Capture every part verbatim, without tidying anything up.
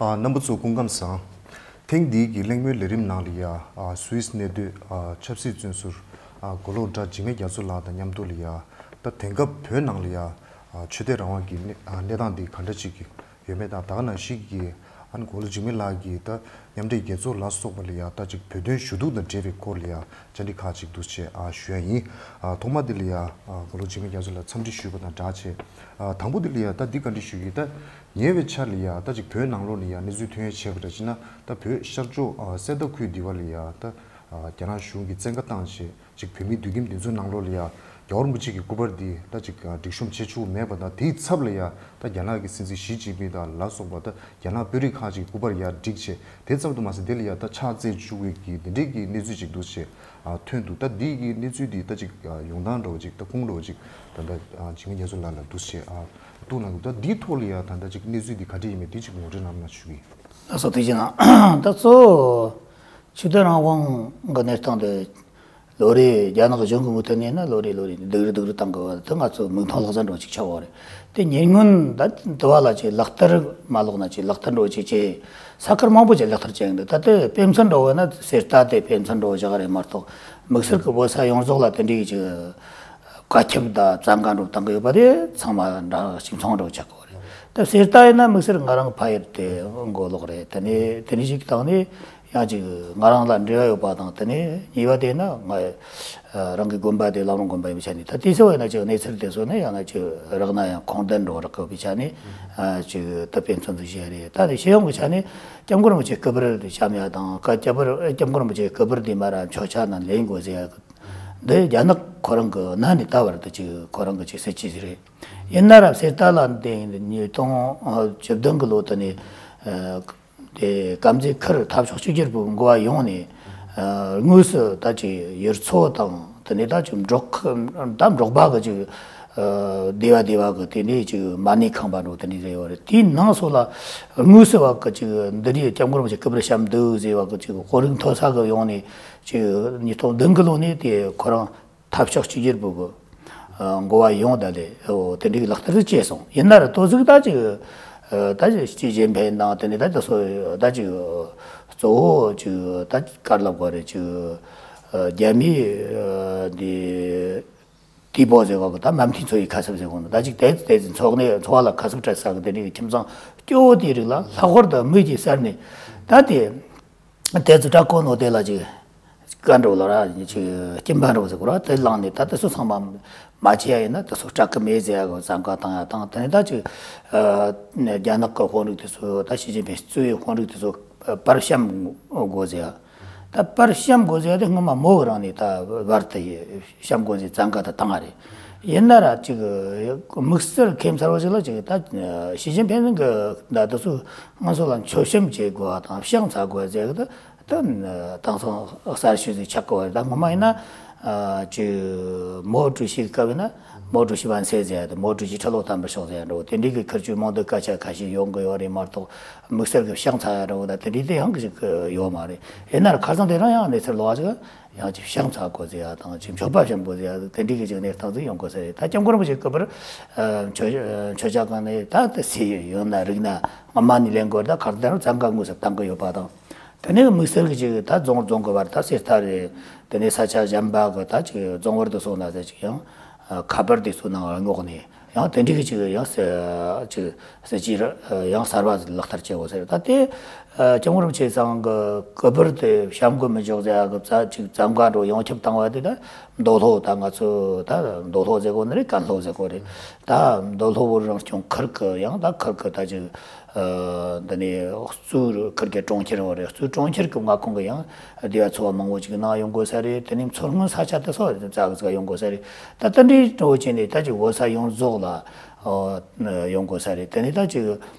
ཨ། རྣམ་པ་ཚོ་སྐུ་ཁམས་བཟང་། ཐེངས་འདིའི་གི་གླེང་མོལ་ལས་རིམ་ནང་ལ་ཡ། ཨ། སུད་སི་གནས་སྡོད། ཨ། ཆབ་སྲིད་བཙོན་ཟུར། ཨ། མགོ་ལོག་དགྲ་འཇིགས་མེད་རྒྱ་མཚོ་ལགས་དང་མཉམ་དུ་ལ་ཡ། ད་དེང་སྐབས་བོད་ནང་ལ་ཡ། ཨ། ཆོས་དད་རང་དབང་གི་གནས། ཨ། གནས་སྟངས་འདི་ག་འདྲ་ཅིག་གི་ཡོད་མེད་དང་། ད་ག་ནང་བཞིན་གྱི། ཨ་ནི་མགོ་ལོག་འཇིགས་མེད་ལགས་ཀྱིས་ད་མཉམ་འབྲེལ་རྒྱལ་ཚོགས་ལ་སོགས་པ་ལ་ཡ། ད་ཅིག་བོད་དོན་ཞུ་གཏུག་དང་འབྲེལ་བའི་སྐོར་ལ་ཡ་བཅར་འདྲི་ཁག་ཅིག་འདུག་སེ། ཨ། ཞུ་ཡ་ཡིན། ཨ། ཐོག་མ་འདི་ལ་ཡ། ཨ། མགོ་ལོག་འཇིགས་མེད་རྒྱ་མཚོ་ལགས་འཚམས་འདྲི་ཞུས་པ་དང་སྦྲགས་བྱས། ཨ། དང་པོ་འདི་ལ་ཡ་ད་འདི་བཀའ་འདྲི་ཞུ་གི། ད་ཉེ་བའི་ཆར་ལ་ཡ། ད་ཅིག་བོད་ནང་ལོགས་ནས་ཡ་གནས་ཚུལ་ཐོན་ཡ་བྱས་པ་འདྲ་བྱས་ན། ད་བོད་ཤར་ཕྱོགས། ཨ། གསེར་རྟ་ཁུལ་འདི་བ་ལ་ཡ། ད། ཨ། རྒྱ་ནག་གཞུང་གིས་བཙན་བཀའ་བཏང་བྱས། ཅིག་བོད་མིའི་དུད་ཁྱིམ་དེ་ཚོའི་ནང་ལོགས་ལ་ཡ། རྒྱལ་བ་རིན་པོ་ཆེ་གི་སྐུ་པར་འདི་ད་ཅིག་ཨ། སྒྲིག་གཤོམ་བྱེད་བཅུག་མེད་པ་དང་། དེའི་ཚབ་ལ་ཡ་ད་རྒྱ་ནག་གི་སྲིད་འཛིན་ཞི་ཅིན་ཕིང་དང་ལ་སོགས་པ། ད་རྒྱ་ནག་དཔོན་རིགས་ཁག་ཅིག་སྐུ་པར་ཡ་བསྒྲིགས་བྱས། དེ་ཙམ་དུ་མ་ཟད། དེ་ལ་ཡ་ད་ཕྱག་འཚལ་བཅུག་པའི་གི་དེ་འདྲའི་གི་གནས་ཚུལ་ཅིག་འདུག་སེ། ཨ། ཐོན་འདུག་ད་འདི་གི་གནས་ཚུལ་འདི་ད་ཅིག་ཨ། ཡོང་སྟངས་འདྲ་བོ་ཅིག་ད་ཁུངས་འདྲ་བོ་ཅིག་ད་ལྟ། ཨ། འཇིགས་མེད་རྒྱ་མཚོ་ལགས་ལ་འདུག་སེ། ཨ། གཏུག་གནང་གི། ད་འདིའི་ཐོག་ལ་ཡ་ད་ད་ཅིག་གནས་ཚུལ་འདི་ག་འདྲ་ཡིན་མིན་འདི་ཅིག་ངོ་སྤྲོད་གནང་ན་ཞུ་གི། ལགས་སོ། ཐུགས་རྗེ་གནང་། ད་གཙོ་བོ་ཆོས་དད་རང་དབང་གི་གནས་སྟངས་དེ། ལོ་རེ་རྒྱ་ནག་གཞུང་གི་མུ་མཐུད་ནས་ན་ལོ་རེ་ལོ་རེ་སྡུག་རུ་སྡུག་རུ་བཏང་གི་བ་དེ་ང་ཚོ་མིག་མཐོང་ལག་ཟིན་འདྲ་བོ་ཅིག་ཆགས་པ་རེད། དེ་ཉེ་སྔོན་ད་དུ་བ་ལ་ཅིག་ལག་བསྟར་མ་ལོག་ན་ཅིག་ལག་བསྟར་འདྲ་བོ་ཅིག་བྱས། ས་ཁུལ་མང་པོ་ཅིག་ལག་བསྟར་བྱས་ཡོང་འདུག་ད་ལྟའི་དཔེ་མཚོན་འདྲ་བོ་ན་གསེར་རྟ་དེ་དཔེ་མཚོན་འདྲ་བོ་བཞག་རེད་མ་གཏོགས། དམིགས་བསལ་གྱི་བོད་ས་ཡོངས་རྫོགས་ལ་དེ་འདྲའི་ཅིག་བཀའ་ཁྱབ་དང་བཙན་བཀའ་འདྲ་བོ་བཏང་གི་ཡོད་པ་དེ་ཚང་མ་འདྲ་གཅིག་མཚུངས་འདྲ་བོ་ཆགས་ཀྱི་རེད། ད་གསེར་རྟ་ཡིན་ན་དམིགས་བསལ་ང་རང་ཕ་ཡུལ་དེ་མགོ་ལོག་རེད། དེ་ནས་དེ་ནས་ཅིག་བཏང་ནས། ཡང་ཅིག་ང་རང་ལ་འབྲེལ་བ་ཡོད་པ་དང་། དེ་ནས་གཉིས་པ་དེ་ན་ང་རང་གི་དགོན་པ་དེ་བླ་བྲང་དགོན་པ་ཡིན་པའི་ཆ་ནས། ད་དེ་ཚོ་ཡིན་ན་ཅིག་གནས་ཚུལ་དེ་ཚོ་ནི་ཡང་ན་ཅིག་རག་ན་ཡང་ཁུངས་ལྡན་འདྲ་བོ་རག་གི་ཡོད་པའི་ཆ་ནས། ཨ། ཅིག་ད་དཔེ་མཚོན་དུ་བཞག་རེད། ད་དེ་སྤྱི་ཡོངས་ཀྱི་ཆ་ནས་སྐྱབས་མགོན་རིན་པོ་ཆེ་སྐུ་པར་དེ་བཤམས་ཡ་དང་། ཀ་སྐྱབས་པར་སྐྱབས་མགོན་རིན་པོ་ཆེ་སྐུ་པར་དེ་མར་མཆོད་ཆ་ནང་ལེན་དགོས་ཟེར་ཡ་གི། འདི་རྒྱ་ནག་ཁོ་རང་གི་གནའ་ནས་ད་བར་དུ་ཅིག་ཁོ་རང་གི་ཅིག་སྲིད་ཇུས་ཟིག་རེད། ཡིན་ན་ར་གསེར་རྟ་ལ་འདི་ཉིས་སྟོང་བཅུ་བདུན་གི་ལོ་དེ་ནས། ཨ། དེ་དཀར་མཛེས་ཁུལ་འཐབ་ཕྱོགས་གཅིག་གྱུར་པུའུ་འགོ་བ་ཡོང་ནས། ཨ། དངོས་སུ་ད་ཅིག་ཡུལ་ཚོ་དང་། དེ་ནས་ད་ཅིག་འབྲོག་ཁུལ་ད་འབྲོག་པ་གི་ཅིག་ཨ། སྡེ་བ་སྡེ་བ་གི་དེ་ནས་ཅིག་མ་ཎི་ཁང་པ་འདྲ་བོ་དེ་འདྲ་རེ་ཡོད་རེད། དེའི་ནང་སོགས་ལ་དངོས་སུ་བ་གི་ཅིག་འདི་འདྲའི་སྐྱབས་མགོན་རིན་པོ་ཆེ་སྐུ་པར་བཤམས་འདུག་ཟེར་བ་གི་ཅིག་དཔོན་རིགས་མཐོ་ས་གི་ཡོང་ནས། ཅིག་ཉིས་སྟོང་བདུན་གི་ལོ་ནས་དེ་ཁོ་རང་འཐབ་ཕྱོགས་གཅིག་གྱུར་པུའུ་གི་འགོ་བ་ཡོང་། ད་ལས་འོ་དེ་འདྲའི་ལག་བསྟར་དུ་བྱས་སོང་། ཡིན་ན་ར་ཏོག་ཙམ་ད་ཅིག་ད་ཅིག་ཞི་ཅིན་ཕིང་དང་། དེ་ནས་ད་ཅིག་སོ་ད་ཅིག་གཙོ་བོ་ཅིག་ད་ག་རེ་ལབ་དགོས་རེད། ཅིག་རྒྱ་མིའི་འདི་དུས་བབ་ཟེར་བ་གི་ད་མ་མཐུན་ཚོགས་ཀྱི་ཁ་གསབ་ཟེར་གོ་ནོ། ད་ཅིག་དེ་དེ་ཚོགས་ནས་ཚོགས་པ་ལ་ཁ་གསབ་སྤྲད་ས་གི་དེ་འདྲའི་ཁྱིམ་ཚང་སྐྱོ་བོ་དེའི་རིགས་ལ་ལྷག་པར་དུ་མི་གཅིག་གསར་ནས་ད་དེ། དེ་ཚོ་སྐྲག་གོ་ནོ་དེ་ལ་ཅིག་བཀའ་འགྲོ་ལ་ར་ཅིག་སྐྱིན་པ་འགྲོ་ཟེར་གོ་ར། དེ་བླངས་ནས་ད་དེ་ཚོ་ཚང་མ་མ་བྱས་ཡ་ཡིན་ན་དེ་ཚོ་སྐྲག་གི་མེད་ཟེར་ཡ་གི་བཙན་བཀའ་བཏང་ཡ་དང་། དེ་ནས་ད་ཅིག་ཨ་རྒྱ་ནག་གི་དཔོན་རིགས་དེ་ཚོ་ད་ཞི་ཅིན་ཕིང་གཙོས་པའི་དཔོན་རིགས་དེ་ཚོ་པར་བཤམས་དགོས་ཟེར་ཡ། ད་པར་བཤམས་དགོས་ཟེར་ཡ་དེ་སྔོན་མ་མོ་གི་རིང་ནས་ད་བར་དུ་བཤམས་དགོས་ཟེར་བཙན་བཀའ་ད་བཏང་བ་རེད། ཡིན་ན་ར་ཅིག་དམིགས་བསལ་ཁྱད་མཚར་བ་ཞིག་ལ་ཅིག་ད་ཞི་ཅིན་ཕིང་གི་ད་དེ་ཚོ་ང་ཚོ་ལ་མཆོད་བཤམས་བྱེད་དགོས་པ་དང་བཤམས་ཚར་དགོས་ཟེར་གི། ད་ད་དེང་སང་གསར་ཤོས་ཟིག་ཆགས་དགོས་པ་རེད། ད་སྔོན་མ་ཡིན་ན་ཨ་ཅིག་མའོ་ཀྲུའུ་ཞི་གི་སྐབས་ཡིན་ན་མའོ་ཀྲུའུ་ཞི་万岁་ཟེར་ཡ་དང་མའོ་ཀྲུའུ་ཞི་ཁྲི་ལོ་དམ་པར་ཤོག་ཟེར་ཡ་འདྲ་བོ་དེ་འདྲའི་གི་ཁུར་ཆོས་མང་དུ་སྐད་ཆ་ཁ་ཤས་ཡོང་གི་ཡོད་རེད་མ་གཏོགས། དམིགས་བསལ་གྱི་བཤམས་ཚར་ཡ་འདྲ་བོ་ད་དེ་འདྲའི་དེ་ཡང་གི་ཞིག་ཡོད་མ་རེད། ཡིན་ན་ར་ཁ་སང་དེ་རིང་ཡང་གནས་ཚུལ་ལོགས་ཅིག་ཡང་ཅིག་བཤམས་ཚར་དགོས་ཟེར་ཡ་དང་ཅིག་མཆོད་པ་བཤམས་དགོས་ཟེར་ཡ་དེ་འདྲའི་གི་ཅིག་གནས་སྟངས་ཅིག་ཡོང་དགོས་ས་རེད། ད་སྐྱབས་མགོན་རིན་པོ་ཆེ་སྐུ་པར་མཆོད་མཆོད་བྱ་གང་ནས་ད་དེ་སུ་ཡོད་ན་རིག་ན་སྔ་མ་ནས་ལེན་དགོས། ད་གར་དེ་རུ་བཙན་བཀའ་དངོས་སུ་བཏང་གི་ཡོད་པ་དང་། དེ་ནས་དམིགས་བསལ་གྱི་ཅིག་ད་རྫོང་རྫོང་གི་བར་ད་གསེར་རྟ་རེད། དེ་ནས་ས་ཆ་གཞན་པ་གི་ད་ཅིག་རྫོང་བར་དུ་སོང་ན་ཟེར་ཅིག་ཡང་ཁ་པར་དེ་ཚོ་ནང་ལ་སྔོག་ནས། ཡང་དེ་འདྲའི་གི་ཅིག་ཡང་ས་ཅིག་ས་ཅིག་ཡང་གསར་བ་ལག་བསྟར་བྱེད་དགོས་ཟེར། ད་དེ་སྐྱབས་མགོན་རིན་པོ་ཆེ་ཚང་གི་སྐུ་པར་དེ་བཤམ་དགོས་མི་འཇོག་ཟེར་གི་ཅིག་བཙན་བཀའ་འགྲོ་ཡོངས་ཁྱབ་བཏང་བ་དེ། ད་མདོ་ལྷོ་ད་ང་ཚོ་ད་མདོ་ལྷོ་ཟེར་གོ་ནི་རེད། ཀན་ལྷོ་ཟེར་གོ་རེད། ད་མདོ་ལྷོ་བོད་རང་སྐྱོང་ཁུལ་གི་ཡང་ད་ཁུལ་གི་ད་ཅིག་འདི་ནས་གཙོས་ཁུལ་གི་གྲོང་ཁྱེར་བོ་རེད། གཙོས་གྲོང་ཁྱེར་གི་མངའ་ཁོངས་གི་ཡང་སྡེ་བ་ཚོ་བ་མང་བོ་ཅིག་ནང་ཡོང་དགོས་ས་རེད། དེ་ནས་མཚོ་སྔོན་ས་ཆ་དེ་སོགས་ཙག་ཙག་ཡོང་དགོས་ས་རེད། ད་ལྟ་འདྲའི་འགྲོ་བྱས་ནས་ད་ཅིག་བོད་ས་ཡོངས་རྫོགས་ལ་ཡོང་དགོས་ས་རེད། དེ་ནས་ད་ཅིག་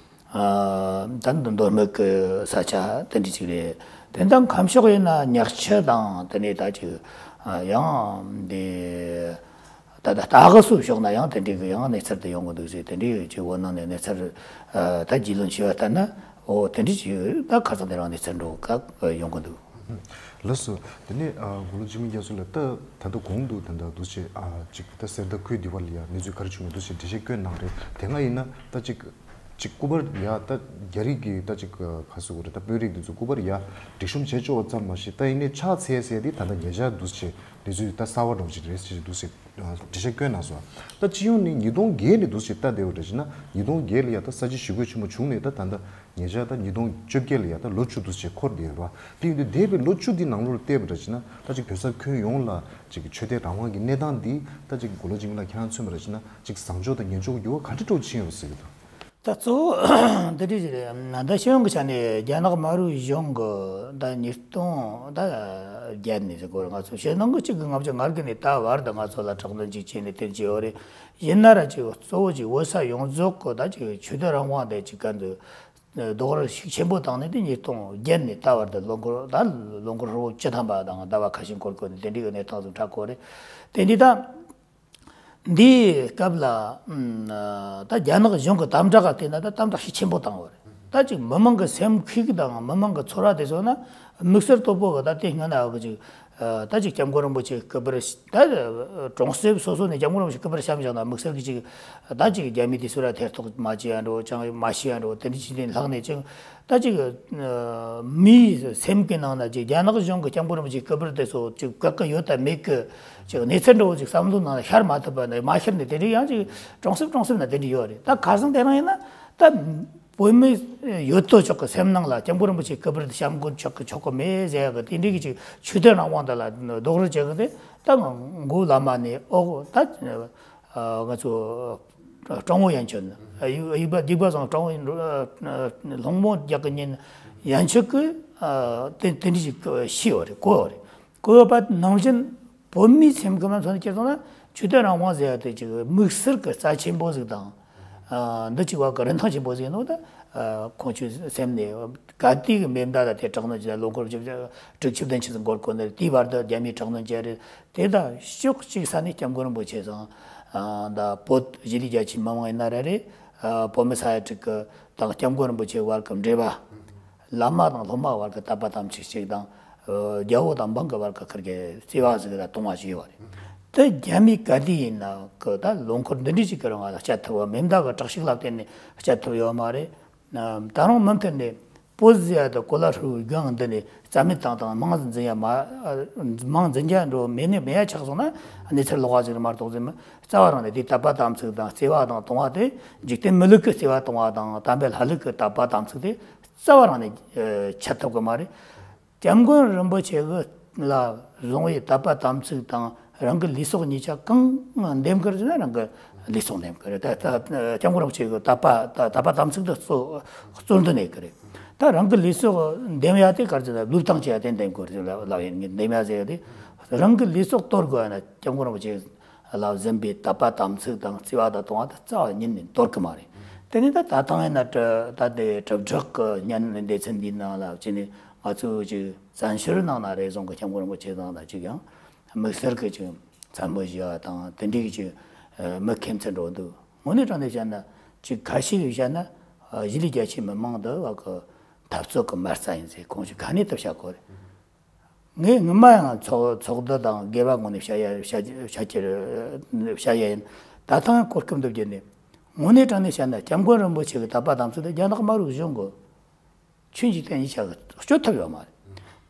ད་མདོ་སྨད་ཀྱི་ས་ཆ་དེ་འདྲ་ཅིག་རེད། དེ་ད་ཁམས་ཕྱོགས་ཡིན་ན་ཉག་ཆུ་དང་དེ་ནས་ད་ཅིག་ཡང་འདི་ད་ད་ལྟ་གི་སུ་ཕྱོགས་ན་ཡང་དེ་འདྲའི་གི་ཡང་གནས་ཚུལ་དེ་ཡོང་གི་འདུག་ཟེར། དེ་འདྲའི་ཅིག་བོད་ནང་ནས་གནས་ཚུལ་ད་རྒྱུས་ལོན་བྱས་པ་ལྟར་ན། འོ་དེ་འདྲ་ཅིག་ད་ཁ་སང་དེ་རིང་གནས་ཚུལ་འགྲོ་གི་ཡོང་གི་འདུག། ལགས་སོ། དེ་ནས་ཨ་མགོ་ལོག་འཇིགས་མེད་རྒྱ་མཚོ་ལགས་ད་ད་ལྟ་གོང་དུ་ད་ལྟ་འདུག་བྱས། ཨ་ཅིག་ད་གསེར་རྟ་ཁུལ་འདི་བ་ལ་ཡ་གནས་ཚུལ་ག་རེ་བྱུང་མིན་འདུག་བྱས་འགྲེལ་བཤད་བསྐྱོན་གནང་རེད། དེ་སྔ་ཡིན་ན་ད་ཅིག་ ཅིག་སྐུ་པར་ཡ་ད་རྒྱ་རིགས་ཀྱི་ད་ཅིག་ག་སུ་གོ་རེད། ད་དཔོན་རིགས་འདི་ཚོ་སྐུ་པར་ཡ་སྒྲིག་གཤོམ་བྱེད་ཆོག་པ་ཙམ་མ་ཞིག་ད་ཡིན་ནའི་ཕྱག་འཚལ་ཟེར་དེ་ད་ལྟ་ཉེ་ཆར་འདུག་སེ་བྱས་འདི་ཚོ་ད་གསར་པ་འདྲ་བོ་ཅིག་རེད་ཟེར་འདུག་སེ་འགྲེལ་བཤད་བསྐྱོན་གནང་སོང་། ད་སྤྱི་ཡོངས་ནས་ཉིས་སྟོང་བརྒྱད་ནས་འདུག་སེ་ལྟ་བསྡད་པ་འདྲ་བྱས་ན་ཉིས་སྟོང་བརྒྱད་ལ་ཡ་ད་ས་བྱི་ཞི་རྒོལ་ཆེན་པོ་བྱུང་ནས་ད་ད་ལྟ་ཉེ་ཆར་ད་ཉིས་སྟོང་བཅོ་བརྒྱད་ལ་ཡ་ད་ལོ་བཅུ་འདུག་སེ་འཁོར་བསྡད་ཡོད་རེད་བ། དེ་ཡིན་དུས་འདས་པའི་ལོ་བཅུ་འདི་ནང་ལོགས་ལ་བལྟས་པ་འདྲ་བྱས་ན་ད་ཅིག་བོད་ས་ཁྱོན་ཡོངས་ལ་ཅིག་ཆོས་དད་རང་དབང་གི་གནས་སྟངས་འདི་ད་ཅིག་མགོ་ལོག་འཇིགས་མེད་ལགས་ཁྱེད་རང་མཚོན་པ་འདྲ་བྱས་ན་ཅིག་བཟང་ཕྱོགས་དང་ངན་ཕྱོགས་ཀྱི་འགྱུར་བ་ག་འདྲ་འདྲ་བོ་ཕྱིན་ཡོད་པ་ཟེར་གྱི་འདུག་ད་གཙོ་བོ་འདི་འདྲ་ཞིག་རེད། ད་ཕྱི་ཡོང་གི་ཆ་ནས་རྒྱ་ནག་དམར་པོའི་གཞུང་གི་ད་ཉིས་སྟོང་ད་བརྒྱད་ནས་ཟེར་དགོས་རེད། ང་ཚོ་ཕྱི་ནང་གི་གཅིག་གི་ལྔ་བཅུ་ང་དགུ་ནས་ད་བར་དུ་ང་ཚོ་ལ་དྲག་གནོན་ཅིག་བྱས་ནས་དེ་བྱས་ཡོད་རེད། ཡིན་ན་ར་ཅིག་གཙོ་བོ་ཅིག་བོད་ས་ཡོངས་རྫོགས་གི་ད་ཅིག་ཆོས་དད་རང་དབང་དེ་ཅིག་ག་འདུག་རྡོག་རོལ་ཤུགས་ཆེན་པོ་བཏང་ནས་དེ་ཉིས་སྟོང་བརྒྱད་ནས་ད་བར་དུ་ལོ་འཁོར་ད་ལོ་འཁོར་ཧྲིལ་པོ་བཅུ་ཐམ་པ་དང་ཟླ་བ་ཁ་ཤས་འཁོར་དགོས་ནས་དེ་འདྲའི་གི་གནས་སྟངས་ཟིག་འཁྲབ་དགོས་རེད། དེ་འདི་ད། འདིའི་སྐབས་ལ་ཨམ་ད་རྒྱ་ནག་གཞུང་གི་དམ་དྲག་ག་དེ་ན་ད་དམ་དྲག་ཤུགས་ཆེན་པོ་བཏང་བ་རེད། ད་ཅིག་མི་མང་གི་སེམས་ཤུགས་དང་མི་མང་གི་ཚོར་བ་དེ་ཚོ་ན་དམིགས་བསལ་དོད་པོ་གི་ད་དེ་སྔ་ན་གི་ཅིག་ད་ཅིག་སྐྱབས་མགོན་རིན་པོ་ཆེ་སྐུ་པར་ད་གྲོང་གསེབ་སོ་སོ་ནས་སྐྱབས་མགོན་རིན་པོ་ཆེ་སྐུ་པར་བཤམས་བཞག་ན་དམིགས་བསལ་གི་ཅིག་ད་ཅིག་རྒྱ་མི་དེ་ཚོ་ལ་ཐེ་གཏོགས་མ་བྱེད་ཡ་འགྲོ་ཅང་མ་ཤི་ཡ་འགྲོ་དེ་འདྲ་ཅིག་དེ་ལྷག་ནས་ཅིག་ད་ཅིག་མིའི་སེམས་ཀྱི་ནང་ན་ཅིག་རྒྱ་ནག་གཞུང་གི་སྐྱབས་མགོན་རིན་པོ་ཆེའི་སྐུ་པར་དེ་ཚོ་ཅིག་བཀག་གི་ཡོད་དམ་མེད་ཀྱི་ཅིག་གནས་ཚུལ་འདྲ་བོ་ཅིག་བསམ་བློ་ནང་ལ་ཤར་མ་ཐུབ་པ་ནས་མ་ཤར་ནས་དེ་འདྲའི་ཡང་ཅིག་གྲོང་གསེབ་གྲོང་གསེབ་ན་དེ་འདྲ་ཡོད་རེད། ད་ཁ་སང་དེ་རིང་ཡིན་ན་ད་བོད་མི་ཡོད་དོ་ཅོག་གི་སེམས་ནང་ལ་སྐྱབས་མགོན་རིན་པོ་ཆེའི་སྐུ་པར་དེ་བཤམ་དགོས་ཆོག་གི་ཆོག་གི་མེད་ཟེར་ཡ་གི་དེ་འདྲའི་གི་ཅིག་ཆོས་དད་རང་དབང་དེ་ལ་རྡོག་རོལ་བྱེད་གི་དེ་ད་མགོ་ལ་མ་ནས་ཨོ་ད། ང་ཚོ་སྤྲང་བོ་ཡན་ཆོད་ནི་དབྱུག་པ་སྡིག་པ་བཟང་སྤྲང་བོ་སློང་མོ་རྒྱག་གི་ཉིན་ཡན་ཆོད་ཀྱི་དེ་དེ་འདྲ་ཞིག་ཤི་ཡོད་རེད། གོ་ཡོད་རེད། གོ་ཡོད་པ་ནང་བཞིན་བོད་མིའི་སེམས་ཁམས་ལ་མཚོན་ནས་བཤད་སོང་ན་ཆོས་དད་རང་དབང་ཟེར་ཡ་དེ་ཅིག་དམིགས་བསལ་གྱི་རྩ་ཆེན་པོ་ཟིག་དང་། འདི་ཅིག་བ་གི་རིན་ཐང་ཆེན་པོ་ཟིག་ཡིན་ནོ་ད་ཁོང་ཚོའི་སེམས་ནས་ག་དུས་ཀྱི་མེ་མདའ་ལ་དེ་དྲག་གནོན་བྱས་ལོ་འཁོར་བཅུ་དྲུག་ཅུ་བདུན་ཅུ་ཟིག་འགོར་གོ་ནི་རེད། དེའི་བར་དུ་རྒྱ་མིས་དྲག་གནོན་བྱས་རེད། དེ་དང་ཕྱོགས་གཅིག་ས་ནས་སྐྱབས་མགོན་རིན་པོ་ཆེ་ཚང་ད་བོད་གཞིས་ལུས་རྒྱ་ཆེའི་མི་མང་ཡིན་ན་རེ་རེ་བོད་མི་ས་ཡ་དྲུག་གི་དང་སྐྱབས་མགོན་རིན་པོ་ཆེ་བར་གྱི་འབྲེལ་བ། བླ་མ་དང་སློབ་མ་བར་གྱི་དད་པ་དམ་ཚིག་ཅིག་དང་རྒྱལ་པོ་དང་འབངས་ཀྱི་བར་གྱི་ཁིར་གི་བརྩེ་བ་ཟིག་ལ་གཏོང་བ་ཞིག་ཡོད་རེད། དེ་རྒྱ་མི་ག་དུས་ཡིན་ན་གི་ད་ལོ་འཁོར་འདི་འདྲ་ཞིག་གི་རིང་ལ་སྤྱད་ཐུབ་བ་མེ་མདའ་གི་དྲག་ཤུགས་ལ་བརྟེན་ནས་སྤྱད་ཐུབ་ཡོད་མ་རེད། ད་རུང་མུ་མཐུད་ནས་བོད་ཟེར་ཡ་དང་གོ་ལ་ཧྲིལ་བོའི་སྒང་འདི་ནས་རྩ་མེད་བཏང་བཏང་མང་ཙམ་འཛིན་ཡ་མ་མང་འཛིན་རྒྱ་འགྲོ་མེད་ནས་མེད་ཡ་ཆགས་སོང་ན་གནས་ཚུལ་ལོགས་ཀ་ཟིག་རེད་མ་གཏོགས་ཟེར་མི་རྩ་བ་རང་ནས་དེའི་དད་པ་དམ་ཚིག་དང་བརྩེ་བ་དང་གཏོང་བ་དེ་འཇིག་རྟེན་མི་ལུགས་ཀྱི་བརྩེ་བ་གཏོང་བ་དང་དམ་པའི་ལྷ་ལུགས་ཀྱི་དད་པ་དམ་ཚིག་དེ་རྩ་བ་རང་ནས་ཆད་ཐུབ་གི་མ་རེད། སྐྱབས་མགོན་རིན་པོ་ཆེ་གི་ལ་བཟུང་བའི་དད་པ་དམ་ཚིག་དང་རང་གི་ལུས་སྲོག་གཉིས་ཆ་གང་འདེམས་ཀི་རེད་ཟེར་ན་རང་གི་ལུས་སྲོག་འདེམས་ཀི་རེད། ད་ད་སྐྱབས་མགོན་རིན་པོ་ཆེ་གི་དད་པ་ད་དད་པ་དམ་ཚིག་ཏུ་གཙོ་གཙོ་འདོན་ཡེད་ཀི་རེད། ད་རང་གི་ལུས་སྲོག་འདེམས་ཡ་དེ་ག་རེ་ཟེར་ན་བློས་བཏང་བྱེད་ཡ་དེ་འདེམས་དགོས་རེད་ལབ་ལབ་ཡིན། འདེམས་ཡ་ཟེར་ཡ་དེ་རང་གི་ལུས་སྲོག་གཏོར་དགོས་ཡ་ན་སྐྱབས་མགོན་རིན་པོ་ཆེ་ལ་འཛིན་པའི་དད་པ་དམ་ཚིག་དང་བརྩེ་བ་དང་གཏོང་བ་དེ་རྩ་བ་ཉིད་ནས་འདོར་གི་མ་རེད། དེ་ནས་ད་ད་ཐེངས་ཡིན་ན་ད་དེ་དྲིལ་བསྒྲགས་ཀྱི་བརྙན་སྡེ་ཚན་འདིའི་ནང་ལ་བྱས་ནས་ང་ཚོས་ཅིག་བཙན་བྱོལ་ནང་ན་རེ་ཟུང་གི་སྐྱབས་མགོན་རིན་པོ་ཆེ་ཚང་ལ་ཅིག་ཡང་དམིགས་བསལ་གྱི་ཅིག་མཚན་སྨོད་ཞུ་བ་དང་དེ་འདྲའི་ཅིག་མི་ཁྱིམ་མཚེས་འགྲོ་འདུག་དངོས་གནས་དྲང་གནས་བཤད་ན་ཅིག་ཁ་ཤས་ཀྱིས་བཤད་ན་གཞིས་ལུས་རྒྱ་ཆེའི་མི་མང་འདི་བ་གི་འཐབ་རྩོད་ཀྱི་མ་རྩ་ཡིན་ཟེར་ཁོང་ཚོས་ག་ནས་ཐུབ་བཤད་གོ་རེད། ངས་སྔོན་མ་ཡང་ཚོགས་ཚོགས་འདུ་དང་སྒེར་བ་ངོས་ནས་བཤད་ཡ་བཤད་བཤད་ཀྱི་བཤད་ཡ་ཡིན། ད་ཐེངས་གོ་སྐབས་འདི་བརྒྱུད་ནས་དངོས་གནས་དྲང་གནས་བཤད་ན་སྐྱབས་མགོན་རིན་པོ་ཆེ་གི་དད་པ་དམ་ཚིག་དེ་རྒྱ་ནག་དམར་པོའི་གཞུང་གི་ཆོས་འཇིག་རྟེན་གཉིས་ཆ་གི་གཅོད་ཐུབ་ཡོད་མ་རེད།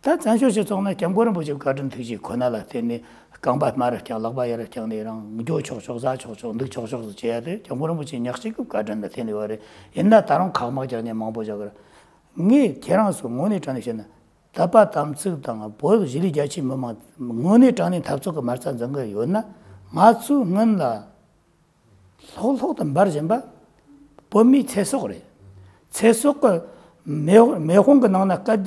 ད་བཙན་བྱོལ་སྤྱི་ཚོགས་ནང་སྐྱབས་མགོན་རིན་པོ་ཆེ་བཀའ་དྲིན་ཐུགས་རྗེ་ཁོ་ན་ལ་བརྟེན་ནས་རྐང་པ་དམའ་རུ་བརྐྱངས་ལག་པ་ཡར་རུ་བརྐྱངས་ནས་རང་འགྱོ་ཆོག་ཆོག་ཟ་ཆོག་ཆོག་འདུག་ཆོག་ཆོག་ཟེར་བྱེད་ཡ་དེ་སྐྱབས་མགོན་རིན་པོ་ཆེ་ཉག་གཅིག་གི་བཀའ་དྲིན་ལ་བརྟེན་ནས་ཡོད་རེད། ཡིན་ན་ད་རུང་ཁག་དམག་རྒྱག་མཁན་མང་པོ་ཞིག་གི་རེད། ངས་ཁྱེད་རང་ཚོ་དངོས་གནས་དྲང་གནས་བཤད་ན། དད་པ་དམ་ཚིག་དང་བོད་གཞིས་ལུས་རྒྱ་ཆེའི་མི་མང་དངོས་གནས་དྲང་གནས་འཐབ་རྩོད་ཀྱི་མ་རྩ་འཛིན་གྱི་ཡོད་ན། ང་ཚོའི་སྔོན་ལ་ལྷོག་ལྷོག་ཏུ་འབར་བཞིན་པ་བོད་མིའི་ཚེ་སྲོག་རེད། ཚེ་སྲོག་གི་མེ་མེ་དཔུང་གི་ནང་ན་སྐད་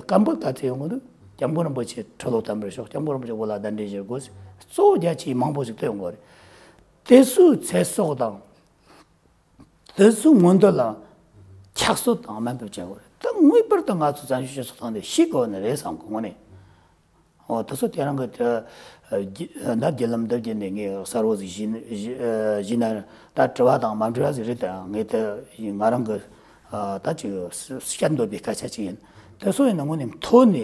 སྐད་འབོད་ག་ཚོད་ཡོང་གི་འདུག་སྐྱབས་མགོན་རིན་པོ་ཆེ་ཁྲི་ལོ་དམ་པར་ཤོག་སྐྱབས་མགོན་རིན་པོ་ཆེ་བོད་ལ་གདན་འདྲེན་ཞུ་དགོས། གཙོ་བོ་རྒྱ་ཆེའི་མང་པོ་ཞིག་ཐོན་ཡོང་གི་རེད། དེ་ཚོའི་ཚེ་སྲོག་དང་། དེ་ཚོའི་མངོན་འདོད་ལ་ཁྱབ་གསོད་དང་དམའ་འབེབས་བྱ་དགོས་རེད། ད་ངེས་པར་དུ་ང་ཚོ་བཙན་བྱོལ་སྤྱི་ཚོགས་ཐོག་ནས་ཤེས་དགོས་ནི་རེད་བསམ་གི་དངོས་གནས། འོ་དེ་ཚོ་དེ་རང་གི་དེ་ད་བརྒྱུད་ལམ་འདི་བརྒྱུད་ནས་ངས་གསར་བོ་ཟིག་ཞུས་ན་ད་དྲི་བ་དང་མ་འབྲེལ་བ་ཟིག་རེད། ད་ངས་དེ་ང་རང་གི་ད་ཅིག་བཤད་འདོད་པའི་སྐད་ཆ་ཅིག་ཡིན། དེ་ཚོ་ཡིན་ན་དངོས་གནས་མཐོ་ནས།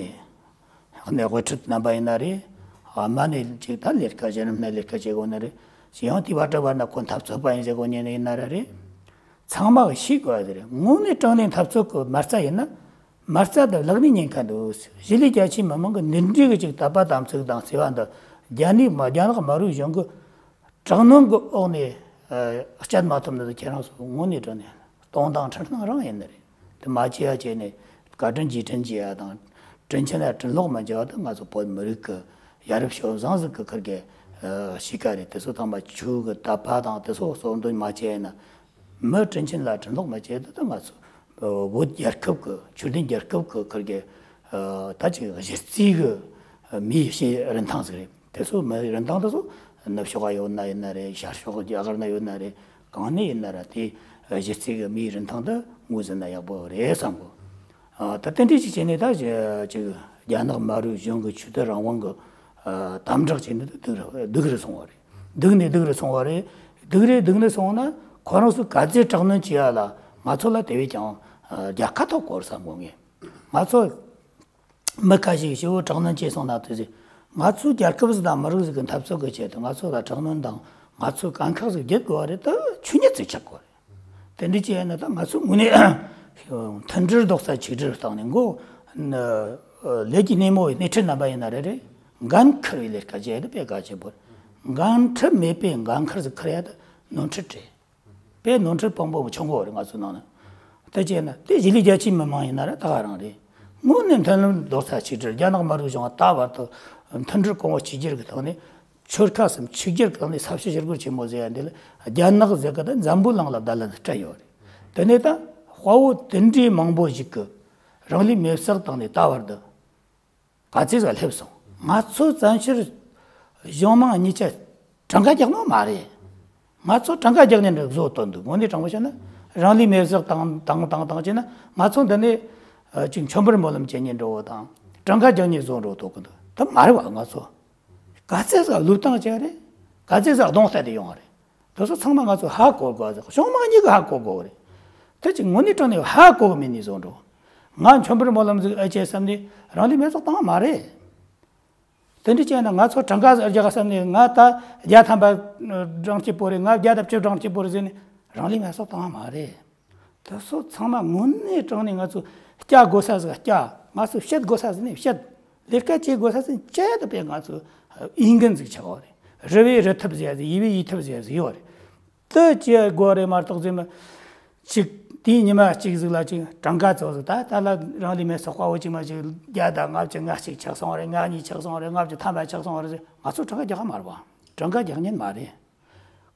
ནས་དབུ་ཁྲིད་རྣམ་པ་ཡིན་ན་རེད། ཨ་མ་ནས་ཅིག་ད་ལས་ཀ་གཞན་རིམ་ནས་ལས་ཀ་བྱེད་དགོས་ན་རེད། ཅིག་ཡང་དེ་བར་དྲི་བར་ན་ཁོ་འཐབ་རྩོད་པ་ཡིན་ཟེར་དགོས་ཉན་ནས་ཡིན་ན་ར་རེད། ཚང་མ་གིས་ཤེས་དགོས་པ་དེ་རེད། དངོས་གནས་དྲང་གནས་འཐབ་རྩོད་ཀྱི་མ་རྩ་ཡིན་ན། མ་རྩ་དེ་ལག་ནས་ཉན་མཁན་འདུག། གཞིས་ལུས་རྒྱ་ཆེའི་མི་མང་གི་འདི་འདྲའི་གི་ཅིག་དད་པ་དམ་ཚིག་དང་བརྩེ་བ་འདི་རྒྱ་ནག་མ་རྒྱ་ནག་དམར་པོའི་གཞུང་གི་དྲག་གནོན་གྱི་འོག་ནས་ཨ་བསྐྱལ་མ་ཐུབ་ན། ཁྱེད་རང་ཚོ་དངོས་གནས་དྲང་གནས་སྟོང་དང་འཁྲུལ་སྣང་རང་ཡིན་ནི་རེད། དེ་མ་བྱེད་ཡ་བྱས་ནས་བཀའ་དྲིན་རྗེས་དྲན་བྱེད་ཡ་དང་། དྲིན་ཆེན་ལ་དྲིན་ལོག་མ་འཇལ་བ་དེ་ང་ཚོ་བོད་མི་རིགས་ཀྱི་ཡ་རབས་སྤྱོད་བཟང་ཟིག་གི་ཁུར་གི་ཨ་གཤིས་ཀ་རེད། དེ་ཚོ་ཚང་མ་ཆོས་ཀྱི་དད་པ་དང་དེ་ཚོ་གསོན་འདོན་མ་བྱས་ན། མི་དྲིན་ཆེན་ལ་དྲིན་ལོག་མ་བྱས། དེ་ད་ང་ཚོ་བོད་རྒྱལ་ཁབ་ཀྱི་ཆོས་ལྡན་རྒྱལ་ཁབ་ཀྱི་ཁུར་གི་ཨ་ད་ཅིག་གཞི་རྩའི་གི་མིའི་རིན་ཐང་ཟིག་རེད། དེ་ཚོ་མིའི་རིན་ཐང་དེ་ཚོ་ནུབ་ཕྱོགས་ཡོད་ན་ཡིན་ན་རེད། ཤར་ཕྱོགས་རྒྱ་གར་ན་ཡོད་ན་རེད། གང་ནས་ཡིན་ན་ར་དེ་གཞི་རྩའི་གི་མིའི་རིན་ཐང་དེ་ངོས་ཟིན་ན་ཡག་པོ་རེད་བསམ་གོ། ཨ་ད་དེ་འདྲ་ཞིག་བྱས་ནས། ད་ཅིག་རྒྱ་ནག་དམར་པོའི་གཞུང་གི་ཆོས་དད་རང་དབང་གི་ཨ་དམ་དྲག་བྱས་ནས་སྡུག་རུ་སྡུག་རུ་སོང་བ་རེད། སྡུག་ནས་སྡུག་རུ་སོང་བ་རེད། སྡུག་རུ་སྡུག་ནས་སོང་ན། ཁོ་རང་ཚོས་ག་ཚོད་དྲག་གནོན་བྱེད་ཡ་ལ་ང་ཚོ་ལ་དེ་བས་ཀྱང་ཨ་རྒྱལ་ཁ་ཐོབ་དགོས་བསམ་གོ་ངས། ང་ཚོ་མི་ཁ་ཤས་ཤིག་བོ་དྲག་གནོན་བྱས་སོང་ན། དེ་ཚེ་ང་ཚོའི་རྒྱལ་ཁབ་ཟིག་དང་མི་རིགས་ཟིག་གི་འཐབ་རྩོད་ཀྱི་ཆེད་དུ་ང་ཚོ་ལ་དྲག་གནོན་དང་ང་ཚོའི་དཀའ་ཁག་ཟིག་བརྒྱུད་དགོས་པ་རེད། ད་ཆོས་ཉིད་ཟིག་ཆགས་དགོས་རེད། དེ་འདྲ་བྱས་ན་ད་ང་ཚོ་དངོས་གནས་མཐུན་སྒྲིལ་རྡོག་རྩ་གཅིག་སྒྲིལ་བཏང་ནས། མགོ་ལས་ཀྱི་སྣེ་མོ་བའི་སྣེ་ཁྲིད་རྣམ་པ་ཡིན་ན་རེ་རེ། འགན་འཁུར་བའི་ལས་ཀ་བྱེད་ཡ་དེ་དཔེ་གལ་ཆེན་པོ་རེད། འགན་འཁྲི་མེད་པའི་འགན་འཁུར་ཟིག་འཁུར་ཡ་དེ་ནོར་འཁྲུལ་རེད། དཔེ་ནོར་འཁྲུལ་དཔང་པོ་བྱུང་གོ་རེད་ང་ཚོའི་ནང་ན། དེ་བྱས་ན་དེ་གཞིས་ལུས་རྒྱ་ཆེའི་མི་མང་ཡིན་ན་ར་ད་ག་རང་རེད། དངོས་གནས་མཐུན་ལམ་རྡོག་རྩ་གཅིག་སྒྲིལ། རྒྱ་ནག་དམར་པོའི་གཞུང་ད་བར་དུ་མཐུན་སྒྲིལ་གོང་བུ་གཅིག་གྱུར་གྱི་ཐོག་ནས་ཆོལ་ཁ་གསུམ་གཅིག་གྱུར་གྱི་ཐོག་ནས་ས་བྱི་ཞི་རྒོལ་ཆེན་མོ་ཟེར་ཡ་འདི་ལ་རྒྱ་ནག་ཟེར་གི་ད་འཛམ་བུ་གླིང་ལ་བརྡ་ལན་སྤྲད་ཡོད་རེད། དེ་ནས་ད་དཔའ་བོ་དེ་འདྲའི་མང་པོ་ཞིག་གིས་རང་ལུས་མེར་བསྲེགས་བཏང་ནས་ད་བར་དུ། ག་ཚོད་ཟིག་སླེབས་སོང་། ང་ཚོ་བཙན་བྱོལ་གཞུང་མང་གཉིས་ཆ་གྲངས་ཀ་རྒྱག་ནོ་མ་རེད། ང་ཚོ་གྲངས་ཀ་རྒྱག་ནི་འདྲ་བཟོ་བཏོན་འདུག། དངོས་གནས་དྲང་པོ་བཤད་ན། རང་ལུས་མེར་བསྲེགས་བཏང་བཏང་བཏང་བཏང་བྱས་ན། ང་ཚོ་འདི་ནས་ཨ་ཅིག་མཆོད་འབུལ་སྨོན་ལམ་བྱེད་ཉིན་འགྲོ་བོ་དང་། གྲངས་ཀ་རྒྱག་ཉིན་བཟོ་འགྲོ་ཐུབ་གི་འདུག། དེ་མ་རེད་བ། ང་ཚོ་ག་ཚོད་ཟིག་བློས་བཏང་བྱས་རེད། ག་ཚོད་ཟིག་གདོང་གཏད་དེ་ཡོང་བ་རེད། དེ་ཚོ་ཚང་མ་ང་ཚོས་ཧ་གོ་དགོས་ཟིག། གཞུང་མང་གཉིས་ཀྱིས་ཧ་གོ་དགོས་རེད། དེ་ཅིག་དངོས་གནས་དྲང་གནས་ཧ་གོ་གི་མེད་ནི་བཟོ་འགྲོ། ང་མཆོད་འབུལ་སྨོན་ལམ་ཟིག་ཨེ་བྱེད་བསམ་ནས་རང་ལུས་མེར་བསྲེགས་བཏང་བ་མ་རེད། དེ་འདྲ་བྱས་ན་ང་ཚོ་གྲངས་ཀ་ཟིག་རྒྱག་བསམ་ནས། ང་ད་བརྒྱ་ཐམ་པ་གྲངས་གཅིག་པོ་རེད། ང་བརྒྱ་དང་བཅུ་གྲངས་གཅིག་པོ་རེད་ཟེར་ནས་རང་ལུས་མེར་བསྲེགས་བཏང་བ་མ་རེད། དེ་ཚོ་ཚང་མ་དངོས་གནས་དྲང་གནས་ང་ཚོ་སྐྱོབ་དགོས་ས་ཟིག་སྐྱོབ། ང་ཚོ་བཤད་དགོས་ས་ཟིག་ནས་བཤད། ལས་ཀ་བྱེད་དགོས་ས་ཟིག་བྱས། དེ་དཔེ་ང་ཚོ་འོས་འགན་ཟིག་ཆགས་པ་རེད། རི་བས་རི་ཐབས་ཟེར་ཡ་ཟིག། ཡུལ་བས་ཡུལ་ཐབས་ཟེར་ཡ་ཟིག་ཡོད་རེད། དེ་བྱེད་དགོས་རེད་མ་གཏོགས་ཟེར་མ། ཅིག་དེའི་ཉི་མ་གཅིག་ཟིག་ལ་ཅིག་གྲངས་ཀ་ཚོ་ཟིག། ད་ད་ལ་རང་ལུས་མེར་བསྲེགས་པ་བོ་ཅིག་མ་ཅིག་བརྒྱ་དང་ལྔ་བཅུ་ང་གཅིག་ཆགས་སོང་བ་རེད། ང་གཉིས་ཆགས་སོང་བ་རེད། ལྔ་བཅུ་ཐམ་པ་ཆགས་སོང་བ་རེད་ཟེར། ང་ཚོ་གྲངས་ཀ་རྒྱག་གི་མ་རེད་བ། གྲངས་ཀ་རྒྱག་ཉན་མ་རེད།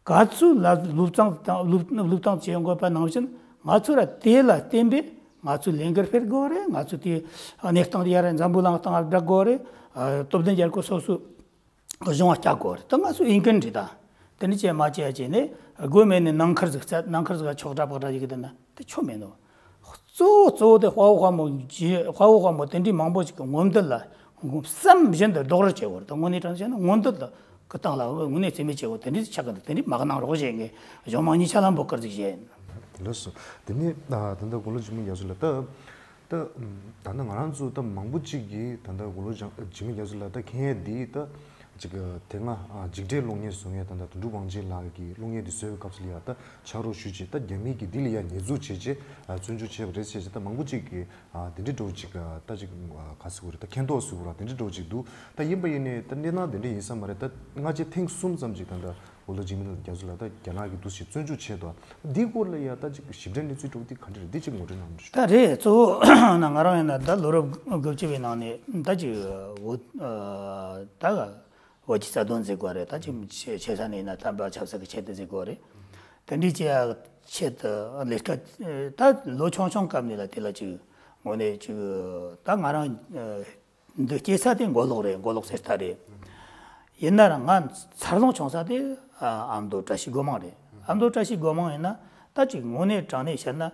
ག་ཚོད་ལ་བློས་བཏང་དང་བློས་བློས་བཏང་བྱེད་དགོས་པ་ནང་བཞིན། ང་ཚོ་ར་དེ་ལ་བརྟེན་པའི་ང་ཚོས་ལས་འགུལ་སྤེལ་དགོས་རེད། ང་ཚོས་དེའི་གནས་སྟངས་དེ་ཡར་འཛམ་བུ་གླིང་སྟེང་ལ་བསྒྲགས་དགོས་རེད། ཨ་སྟོབས་ལྡན་རྒྱལ་ཁབ་སོ་སོའི་གཞུང་ལ་སྐྱོབ་དགོས་རེད། ད་ང་ཚོའི་འོས་འགན་རེད་ད། དེ་འདྲ་བྱས་མ་བྱས་བྱས་ནས་དགོས་མེད་ནས་ནང་ཁུལ་ཟིག་བཙལ། ནང་ཁུལ་ཟིག་ཆོག་གྲྭ་པག་གྲྭ་ཡི་གེ་དེ་ན་དེ་ཆོ་མེད་ནོ། གཙོ་བོ་གཙོ་བོ་དེ་དཔའ་བོ་དཔའ་མོ་ཇི། དཔའ་བོ་དཔའ་མོ་དེ་འདྲའི་མང་པོ་ཞིག་གི་མངོན་འདོད་ལ་བསམ་བཞིན་དུ་རྡོག་རོལ་བྱེད་དགོས་རེད། ད་དངོས་གནས་དྲང་བཤད་ན་མངོན་འདོད་ལ་གི་སྟེང་ལ་དངོས་གནས་རྩིས་མེད་བྱེད་དགོས། དེ་འདྲའི་ཆགས་ཀྱི་འདུག། དེ་འདྲའི་མ་གནང་རོགས་བྱེད། ངས་གཞུང་མང་གཉིས་ཆ་ལ་འབོད་སྐུལ་ཟིག་བྱས་ཡིན། ལགས་སོ། དེ་ནས་ད་ད་ལྟ་དགུང་ལོ་འཇིགས་མེད་རྒྱ་མཚོ་ལགས། ད་ད་ད་ལྟ་ང་རང་ཚོ་ད་མང་པོ་ཅིག་གིས་ད་ལྟ་དགུང་ལོ་འཇིགས་མེད་རྒྱ་མཚོ་ལགས་ད་མཁྱེན་ཡས་འདི་ད་ཅིག་དེ་སྔ་འཇིགས་བྲལ་གློག་བརྙན་བཟོ་མཁན་ད་ལྟ་དོན་གྲུབ་དབང་ཆེན་ལགས་ཀྱིས་གློག་བརྙན་འདི་བཟོས་པའི་སྐབས་སུ་ལ་ཡ་ད་ཕྱག་རོགས་ཞུས་བྱས། ད་རྒྱ་མི་གིས་འདི་ལ་ཡ་ཉེས་འཛུགས་བྱས་བྱས་བཙོན་འཇུག་བྱས་པ་རེད་ཟེར་བྱས། ད་མང་པོ་ཅིག་གིས་ཨ་དེ་འདྲའི་འདྲ་བོ་ཅིག་ཨ་ད་ཅིག་ཨ་ག་ཟེར་དགོས་རེད། ད་མཁྱེན་རྟོགས་ཟེར་དགོས་རེད། དེ་འདྲའི་འདྲ་བོ་ཅིག་འདུག། ད་ཡིན་པ་ཡིན་ནའི་ད་གནས་སྟངས་དེ་འདྲ་ཡིན་ས་མ་རེད། ད་སྔ་རྗེས་ཐེངས་གསུམ་ཙམ་ཅིག་ད་ལྟ་དགུང་ལོ་འཇིགས་མེད་རྒྱ་མཚོ་ལགས་ད་རྒྱ་ནག་གིས་འདུག་སེ་བཙོན་འཇུག་བྱས་འདུག། འདིའི་སྐོར་ལ་ཡ་ད་ཅིག་ཞིབ་ཕྲའི་གནས་ཚུལ་འདྲ་བོ་འདི་ག་འདྲ་རེད། འདི་ཅིག་ངོ་སྤྲོད་གནང་རོགས་ཞུ། ད་རེད། གཙོ་བོ་ན་ང་རང་ཡིན་ན་ད་ལོ་རབས་དགུ་བཅུ་པའི་ནང་ནས་ད་ཅིག་འོ་ད་འོ་ཅི་རྩ་དོན་ཟེར་དགོས་རེད། ད་ཅིག་ཆེ་ཆེ་ས་ནས་ཡིན་ན་དམ་པ་ཆབ་སྲིད་ཀྱི་ཆེད་དུ་ཟེར་དགོས་རེད། དེ་འདྲའི་ཅིག་ཆེད་དུ་ལས་ཀ་ད་ལོ་ཆུང་ཆུང་སྐབས་ནས་ལ་དེ་ལ་ཅིག་དངོས་གནས་ཅིག་ད་ང་རང་འདི་སྐྱེས་ས་དེ་མགོ་ལོག་རེད། མགོ་ལོག་གསེར་རྟ་རེད། ཡིན་ན་ར་ང་འཚར་ལོངས་བྱུང་ས་དེ་ཨ་ཨ་མདོ་བཀྲ་ཤིས་སྒོ་མང་རེད། ཨ་མདོ་བཀྲ་ཤིས་སྒོ་མང་ཡིན་ན་ད་ཅིག་དངོས་གནས་དྲང་གནས་བཤད་ན།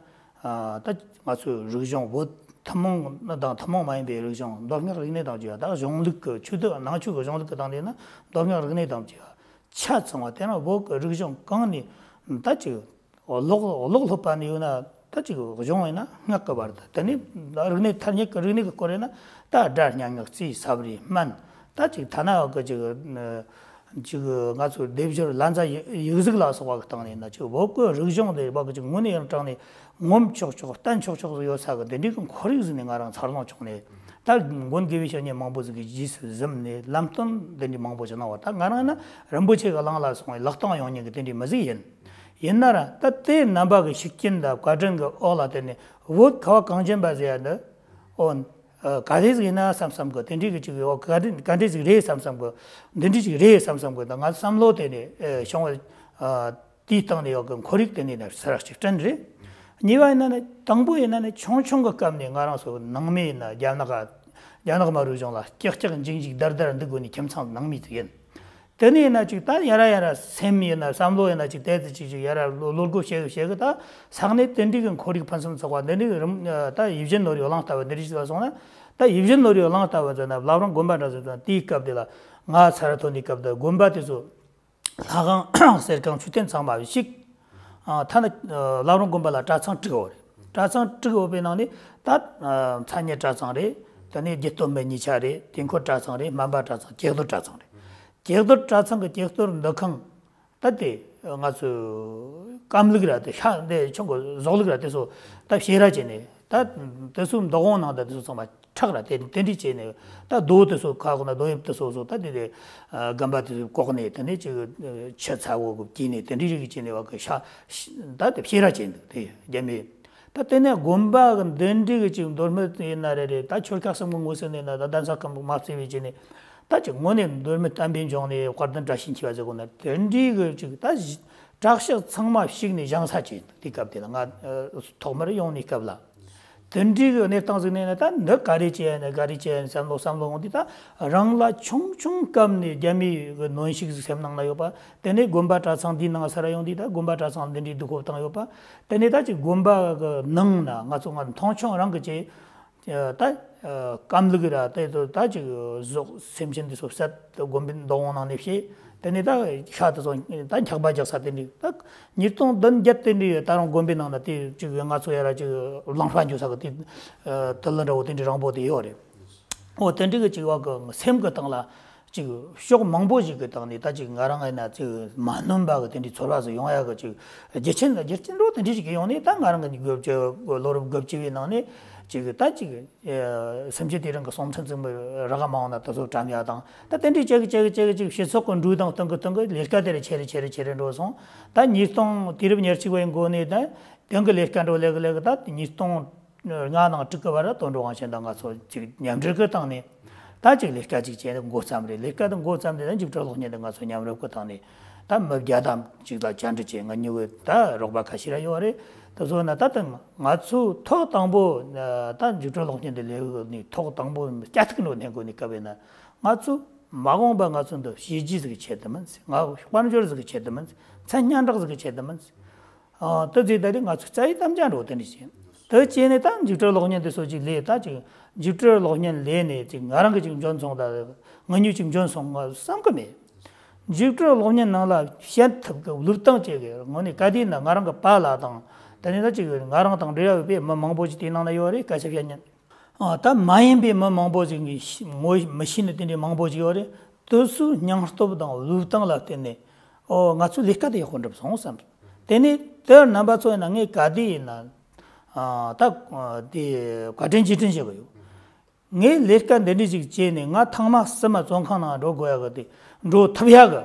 ཨ་ད་ང་ཚོའི་རིག་གཞུང་བོད་ཐུན་མོང་དང་ཐུན་མོང་མ་ཡིན་པའི་རིག་གཞུང་མདོ་སྔགས་རིག་གནས་དང་བཅས་པ། ད་གཞུང་ལུགས་ཀྱི་ཆོས་དད་ནང་ཆོས་ཀྱི་གཞུང་ལུགས་ཀྱི་སྟེང་ནས་ན་མདོ་སྔགས་རིག་གནས་དང་བཅས་པ་ཆ་ཚང་བ། དེ་རིང་བོད་ཀྱི་རིག་གཞུང་གང་ནས་ད་ཅིག་ཀློག་ཀློག་སློབ་པ་ནས་ཡོད་ན། ད་ཅིག་གཞུང་ཡིན་ན་སྔགས་ཀྱི་བར་དུ། དེ་ནས་རིག་གནས་ཐ་སྙད་ཀྱི་རིག་གནས་ཀྱི་སྐོར་ཡིན་ན་ད་སྒྲ་སྙན་ངག་རྩིས་ས་བརྗེ་སྨན། ད་ཅིག་ཐ་ན་བ་གི་ཅིག་ ཅིག་ང་ཚོ་སྡེབ་སྦྱོར་ལན་ཚྭ་ཡིག་གཟུགས་ལ་སོགས་པ་གི་སྟེང་ནས་ན་ཅིག་བོད་ཀྱི་རིག་གཞུང་དེ་བ་གི་ཅིག་དངོས་གནས་ཡང་དྲང་ནས་ངོམ་ཆོག་ཆོག་བསྟན་ཆོག་ཆོག་ཡོད་ས་གི་དེ་འདྲའི་གི་ཁོར་ཡུག་ཟིག་ནས་ང་རང་འཚར་ལོངས་བྱུང་ནས། ད་མགོན་དགེ་བའི་བཤེས་གཉེན་མང་པོ་ཟིག་གི་རྗེས་སུ་གཟིམས་ནས་ལམ་སྟོན་དེ་འདྲའི་མང་པོ་ཞིག་གནང་བ། ད་ང་རང་ན་རིན་པོ་ཆེ་གི་གླིང་ལ་སོང་བའི་ལག་རྟིང་ཡོང་མཁན་གི་དེ་འདྲའི་མི་ཟིག་ཡིན། ཡིན་ན་ར་ད་དེ་རྣམ་པ་གི་ཤུགས་རྐྱེན་དང་བཀའ་དྲིན་གི་འོག་ལ་བརྟེན་ནས་བོད་ཁ་བ་གངས་ཅན་པ་ཟེར་ཡ་འདི། ཨོ། ཨ། ག་རེ་ཟིག་ཡིན་ན་བསམ་བསམ་གི་དེ་འདྲའི་གི་ཅིག་ཡོད། ག་འདྲ་ག་འདྲ་ཟིག་རེད་བསམ་བསམ་གི། འདི་འདྲའི་ཅིག་རེད་བསམ་བསམ་གི་ད་ང་བསམ་བློ་དེ་ནས་ཨེ་བྱུང་བ། ཨ། དེའི་སྟེང་ནས་ཡོད་གི་ཁོར་ཡུག་དེ་ནས་ནས་སུ་རག་ཅིག་བསྐྲུན་རེད། གཉིས་པ་ཡིན་ན་ནི་དང་པོ་ཡིན་ན་ནི་ཆུང་ཆུང་གི་སྐབས་ནས་ང་རང་ཚོ་ནང་མི་ཡིན་ན་རྒྱ་ནག་ག་རྒྱ་ནག་མ་རུ་གཞུང་ལ་ཀྱག་ཀྱག་འཇིག་འཇིག་དར་དར་འདུག་དགོས་ནས་ཁྱིམ་ཚང་ནང་མི་ཟིག་ཡིན། དེ་ནས་ཡིན་ན་ཅིག་ད་ཡ་ར་ཡ་ར་སེམས་ཡིན་ན་བསམ་བློ་ཡིན་ན་ཅིག་དེ་ཙི་ཅིག་ཅིག་ཡ་ར་བློ་བློ་སྒོ་ཕྱེ་གི་ཕྱེ་གི་ད་ས་གནས་དེ་འདྲའི་གི་ཁོར་ཡུག་ཕུན་སུམ་ཚོགས་པ་འདི་འདྲའི་གི་རིམ་ད་ཡིད་བཞིན་ནོར་བུའི་གླིང་ལྟ་བུ་འདི་འདྲའི་ཅིག་ལ་སོང་ན། ད་ཡིད་བཞིན་ནོར་བུའི་གླིང་ལྟ་བུ་ཟེར་ན་བླ་བྲང་དགོན་པ་འདྲ་ཟེར་ན་དེའི་སྐབས་དེ་ལ་ང་ཚར་ཐོན་དུས་སྐབས་དེ་དགོན་པ་དེ་ཚོ་ལྷ་ཁང་གསེར་ཁང་མཆོད་རྟེན་ཚང་མ་བཤིག་ཨ། ཐ་ན་ཨ་བླ་བྲང་དགོན་པ་ལ་གྲྭ་ཚང་དྲུག་ཡོད་རེད། གྲྭ་ཚང་དྲུག་ཡོད་པའི་ནང་ནས་ད་ཨ་མཚན་ཉིད་གྲྭ་ཚང་རེད། དེ་ནས་རྒྱུད་སྟོད་སྨད་གཉིས་ཆ་རེད། དུས་འཁོར་གྲྭ་ཚང་རེད། སྨན་པ་གྲྭ་ཚང་། གྱེས་རྡོར་གྲྭ་ཚང་རེད། གྱེས་རྡོར་གྲྭ་ཚང་གི་གྱེས་རྡོར་འདུ་ཁང་ད་དེ་ང་ཚོའི་སྐམ་ལུག་ར་དེ་ཤ་འདི་ཆུང་གི་ཟོག་ལུག་ར་དེ་ཚོ་ད་བཤས་ར་བྱས་ནས་ད་དེ་ཚོའི་འདུ་ཁང་ནང་ད་དེ་ཚོ་ཚང་མ་ཁྲག་ར་དེ་དེ་འདྲས་བྱས་ནས་ད་རྡོ་དེ་ཚོ་ཁ་གོ་ན་རྡོ་ཡིབ་དེ་ཚོ་ཚོ་ད་དེ་དེ་ཨ་རྒན་པ་དེ་ཚོས་བཀོག་ནས་དེ་ནས་ཅིག་ཆུ་ཚ་བོ་གི་བཀྱིས་ནས་དེ་འདྲས་རིགས་བྱས་ནས་བ་གི་ཤ་ཤ་ད་དེ་བཤས་ར་བྱས་འདུག་དེ་རྒྱ་མི། ད་དེ་ནས་དགོན་པ་གི་འདི་འདྲས་གི་ཅིག་མདོ་སྨད་ཡིན་ན་རེ་རེད། ད་ཆོལ་ཁ་གསུམ་གི་ངོས་ཟིན་ནས་ན་ད་གདན་ས་ཁམས་མ་བརྩིས་པའི་བྱས་ནས་ད་ཅིག་དངོས་གནས་མདོ་སྨད་བསྟན་པའི་འབྱུང་གནས་དཔལ་ལྡན་བཀྲ་ཤིས་འཁྱིལ་བ་ཟེར་གོ་ན་དེ་འདྲས་གི་ཅིག་ད་གཞི་དྲག་ཤོས་ཚང་མ་བཤིག་ནས་བཞེངས་ས་བྱས་འདུག་དེ་སྐབས་དེ་ལ་ང་ཐོག་མར་ཡོང་ནས་སྐབས་ལ། དེ་འདྲའི་གི་གནས་སྟངས་ཟིག་ནས་ནི་ད་འདི་ག་རེ་བྱས་ནས་ག་རེ་བྱས་ནས་བསམ་བློ་བསམ་བློ་འོང་དུས་ད་རང་ལ་ཆུང་ཆུང་སྐབས་ནས་རྒྱ་མིའི་གི་གནོན་ཤུགས་ཟིག་སེམས་ནང་ན་ཡོད་པ། དེ་ནས་དགོན་པ་གྲྭ་ཚང་འདིའི་ནང་སར་ཡོང་དུས་ད་དགོན་པ་གྲྭ་ཚང་འདི་འདྲའི་སྡུག་ཁོབ་བཏང་ཡོད་པ། དེ་ནས་ད་ཅིག་དགོན་པ་གི་ནང་ན་ང་ཚོ་ང་མཐོང་ཆུང་རང་གི་བྱས་ད་སྐམ་ལུག་ར་དེ་ཚོ་ད་ཅིག་ཟོག་སེམས་ཅན་དེ་ཚོ་བསད་དེ་དགོན་པའི་འདུ་ཁང་ནང་ནས་བཤས། དེ་ནས་ད་ཤ་དེ་ཚོ་ད་འཁྱག་པ་རྒྱག་ས་དེ་འདྲའི་ད་ཉིས་སྟོང་བདུན་བརྒྱད་དེ་འདྲའི་ད་རུང་དགོན་པའི་ནང་ན་དེ་ཅིག་ང་ཚོ་ཡ་ར་ཅིག་གླང་ཧྲ་འགྱོ་ས་གི་དེ་དུ་ལུ་འདྲ་བོ་དེ་འདྲའི་རིང་པོ་དེ་ཡོད་རེད། འོ་དེ་འདྲའི་གི་ཅིག་བ་གི་སེམས་གི་སྟེང་ལ་ཅིག་ཕྱོགས་མང་པོ་ཞིག་གི་སྟེང་ནས་ད་ཅིག་ང་རང་ཡིན་ན་ཅིག་མ་ནོན་པ་གི་དེ་འདྲའི་ཚོར་བ་ཟིག་ཡོང་ཡ་གི་ཅིག་རྒྱུ་རྐྱེན་རྒྱུ་རྐྱེན་འགྲོ་དེ་འདྲའི་ཞིག་གི་ཡོང་ནས་ད་ང་རང་གི་དགུ་བཅུ་ལོ་རབས་དགུ་བཅུ་བའི་ནང་ནས་ཅིག་ད་ཅིག་སེམས་ཅན་དེ་རིང་གི་གསུང་འཕྲིན་ཚང་མ་རག་མ་འོང་ན་དེ་ཚོ་བཀྲམ་ཡ་དང་ད་དེ་འདྲའི་ཅིག་ཅིག་ཅིག་ཅིག་སྤྱི་ཚོགས་ཀྱི་འགྲོས་དང་སྟེང་གི་སྟེང་གི་ལས་ཀ་དེ་རུ་ཆེ་རུ་ཆེ་རུ་ཆེ་རུ་འགྲོ་སོང་། ད་ཉིས་སྟོང་དུས་རབས་ཉེར་གཅིག་པའི་འགོ་ནས་ད་དེང་གི་ལས་ཀ་འགྲོ་ལས་གི་ལས་གི་ད་ཉིས་སྟོང་ལྔ་དང་དྲུག་གི་བར་དུ་དོན་འགྲོ་དབང་ཆེན་དང་ང་ཚོ་ཅིག་མཉམ་འབྲེལ་གི་སྟེང་ནས་ད་ཅིག་ལས་ཀ་ཅིག་བྱས་ནས་འགོ་བརྩམས་རེད། ལས་ཀ་དེ་འགོ་བརྩམས་ཏེ་ད་འཇིགས་བྲལ་གློག་བརྙན་དེ་ང་ཚོ་མཉམ་རུབ་གི་སྟེང་ནས་ད་མི་བརྒྱ་དང་ཅིག་ལ་བཅར་འདྲི་བྱས། ང་གཉིས་ཀྱི་ད་རོགས་པ་ཁ་ཤས་ར་ཡོད་རེད། དེ་ཚོ་ན་ད་ད་ང་ཚོ་ཐོག་དང་པོ་ད་འཇིགས་བྲལ་གློག་བརྙན་དེ་ལས་ནས་ཐོག་དང་པོ་སྐྱ་ཐིག་འགྲོ་ནས་འགོ་ནས་སྐབས་ཡིན་ན་ང་ཚོ་མ་འོངས་པ་ང་ཚོ་འདི་བྱས་རྗེས་ཟིག་ཆེད་དུ་མིན། ང་དཔལ་འབྱོར་ཟིག་ཆེད་དུ་མིན། མཚན་སྙན་གྲགས་ཟིག་ཆེད་དུ་མིན། ཨ། དེ་ཚེ་ད་རེས་ང་ཚོ་རྩ་བའི་དམ་བཅའ་འགྲོ་དེ་འདྲ་བྱས། དེ་བྱས་ནས་ད་འཇིགས་བྲལ་གློག་བརྙན་དེ་ཚོ་ཅིག་ལས་ད་ཅིག་འཇིགས་བྲལ་གློག་བརྙན་ལས་ནས་ཅིག་ང་རང་གི་ཅིག་འཇོན་སོང་ད་ང་གཉིས་ཅིག་འཇོན་སོང་ང་བསམ་གི་མེད། འཇིགས་བྲལ་གློག་བརྙན་ནང་ལ་བཤད་ཐུབ་གི་བློས་བཏང་བྱེད་གི་དངོས་གནས་ག་དུས་ན་ང་རང་གི་པཱ་ལགས་དང་དེ་ནས་ད་ཅིག་ང་རང་དང་འབྲེལ་བ་ཡོད་པའི་མི་མང་པོ་ཅིག་དེའི་ནང་ན་ཡོད་རེད། སྐད་ཆ་བཤད་མཁན། ཨ། ད་མ་ཡིན་པའི་མི་མང་པོ་ཞིག་གིས་ངོ་མི་ཤེས་ནི་དེ་འདྲའི་མང་པོ་ཞིག་ཡོད་རེད། དེ་ཚོའི་སྙིང་སྟོབས་དང་བློས་བཏང་ལ་བརྟེན་ནས་ཨོ་ང་ཚོའི་ལས་ཀ་དེ་ཡག་པོ་འགྲུབ་སོང་བསམ། དེ་ནས་དེར་རྣམ་པ་ཚོ་ཡིན་ན་ངས་ག་དུས་ཡིན་ན་ཨ་ད་དེ་བཀའ་དྲིན་རྗེས་དྲན་བྱེད་གི་ཡོད། ངས་ལས་ཀ་འདི་འདྲ་ཞིག་བྱས་ནས་ང་ཐེངས་མ་གསུམ་མ་བཙོན་ཁང་ནང་འགྲོ་དགོས་ཡག་གི་དེ་འགྲོ་ཐུབ་ཡག་གི་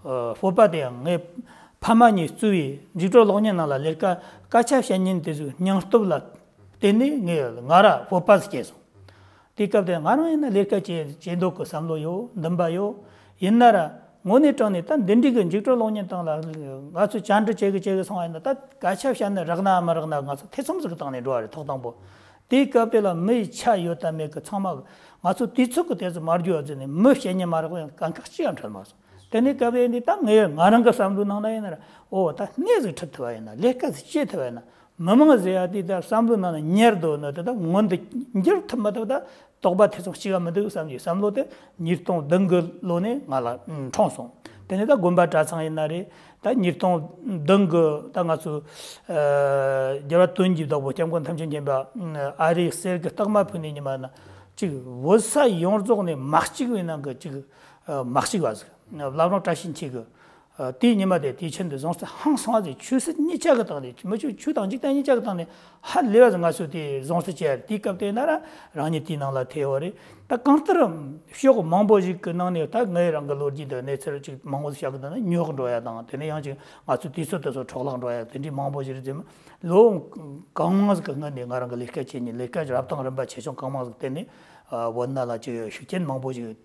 ཨ་སྤོབས་པ་དེ་ཡང་ངས་ཕ་མ་གཉིས་གཙོས་པའི་འཇིགས་བྲལ་གློག་བརྙན་ནང་ལ་ལས་ཀ་སྐད་ཆ་བཤད་མཁན་དེ་ཚོའི་སྙིང་སྟོབས་ལ་བརྟེན་ནས་ངས་ང་ར་སྤོབས་པ་ཟིག་སྐྱེས་སོང་། དེའི་སྐབས་དེ་ང་རང་ཡིན་ན་ལས་ཀ་བྱེད་བྱེད་འདོད་ཀྱི་བསམ་བློ་ཡོད། འདུན་པ་ཡོད། ཡིན་ན་ར་དངོས་གནས་དྲང་ནས་ད་འདི་འདྲའི་གི་འཇིགས་བྲལ་གློག་བརྙན་སྟེང་ལ་ང་ཚོས་བཅར་འདྲི་བྱེད་གི་བྱེད་གི་སོང་བ་ཡིན་ན་ད་སྐད་ཆ་བཤད་ན་རག་ན་མ་རག་ན་ང་ཚོ་ཐེ་ཚོམ་ཟིག་གི་སྟེང་ནས་འགྲོ་བ་རེད། ཐོག་དང་པོ་དེའི་སྐབས་དེ་ལ་མི་ཡི་ཆ་ཡོད་དམ་མེད་གི་ཚང་མ་ང་ཚོ་དུས་ཚོད་གི་དེ་ཚོ་མ་འགྱུར་བ་བརྩིས་ནས་མི་བཤད་ཉན་མ་རག་པ་ཡང་དཀའ་ཁག་ཅི་ཡང་འཕྲད་མ་སོང་། དེ་ནས་སྐབས་དེ་འདི་ད་ངས་ང་རང་གི་བསམ་བློའི་ནང་ན་ཡིན་ན་ར་ཨོ་ད་གནས་ཟིག་ཁྲིད་ཐུབ་པ་ཡིན་ན་ལས་ཀ་ཟིག་བྱེད་ཐུབ་པ་ཡིན་ན། མི་མང་ཟེར་ཡ་དེ་ད་བསམ་བློའི་ནང་ན་ཉར་འདུག་ནི་དེ་ད་མངོན་དུ་འགྱུར་ཐུབ་མ་ཐུབ་ད་དོགས་པ་ཐེ་ཚོམ་གཅིག་ཡང་མི་འདུག་བསམ་གྱི་བསམ་བློ་དེ་ཉིས་སྟོང་བདུན་གི་ལོ་ནས་ང་ལ་འཁྲུངས་སོང་། དེ་ནས་ད་དགོན་པ་གྲྭ་ཚང་ཡིན་ན་རེད། ད་ཉིས་སྟོང་བདུན་གི་ད་ང་ཚོ་ཨ་རྒྱལ་བ་དོན་གྱི་བདག་པོ་སྐྱབས་མགོན་ཐམས་ཅད་མཁྱེན་པ་ཨ་རིའི་གསེར་གྱི་རྟགས་མ་ཕུལ་ནས་ཉི་མ་ན་ཅིག་བོད་ས་ཡོངས་རྫོགས་ནས་མ་གཅིག་པའི་ནང་གི་ཅིག་ཨ་མ་གཅིག་པ་ཟིག་བླ་བྲང་བཀྲ་ཤིས་འཁྱིལ་གི་དེའི་ཉི་མ་དེ་དུས་ཆེན་དུ་གཟེངས་བསྟོད་ཧང་སང་བ་ཟིག་ཆོས་སྲིད་གཉིས་ཆ་གི་སྟེང་ནས། མི་ཆོས་ཆོས་དང་འཇིག་རྟེན་གཉིས་ཆ་གི་སྟེང་ནས་ཧ་ལས་པ་ཟིག་ང་ཚོས་དེ་གཟེངས་བསྟོད་བྱས་ཡ་རེད། དེའི་སྐབས་དེ་ན་ར་རང་ཉིད་དེའི་ནང་ལ་ཐེ་ཡོད་རེད། ད་གང་ལྟར་ཕྱོགས་མང་པོ་ཞིག་གི་ནང་ནས་ད་ངས་རང་གི་ལོ་རྒྱུས་དང་གནས་ཚུལ་ཅིག་མང་པོ་ཞིག་བཤད་གི་འདུག་ན་ཉོག་འགྲོ་ཡ་དང་། དེ་ནས་ཡང་ཅིག་ང་ཚོའི་དུས་ཚོད་དེ་ཚོ་འཕྲོ་བརླག་འགྲོ་ཡ་དེ་འདྲའི་མང་པོ་ཞིག་རེད་ཟེར། ལོ་གང་མང་ཟིག་གི་སྔོན་ནས་ང་རང་གི་ལས་ཀ་བྱེད་ཉིན་ལས་ཀ་རབ་དང་རིམ་པ་ཆེ་ཆུང་གང་མང་ཟིག་བསྟན་ནས་བོད་ནང་ལ་ཅིག་ཤུགས་རྐྱེན་མང་པོ་ཞིག་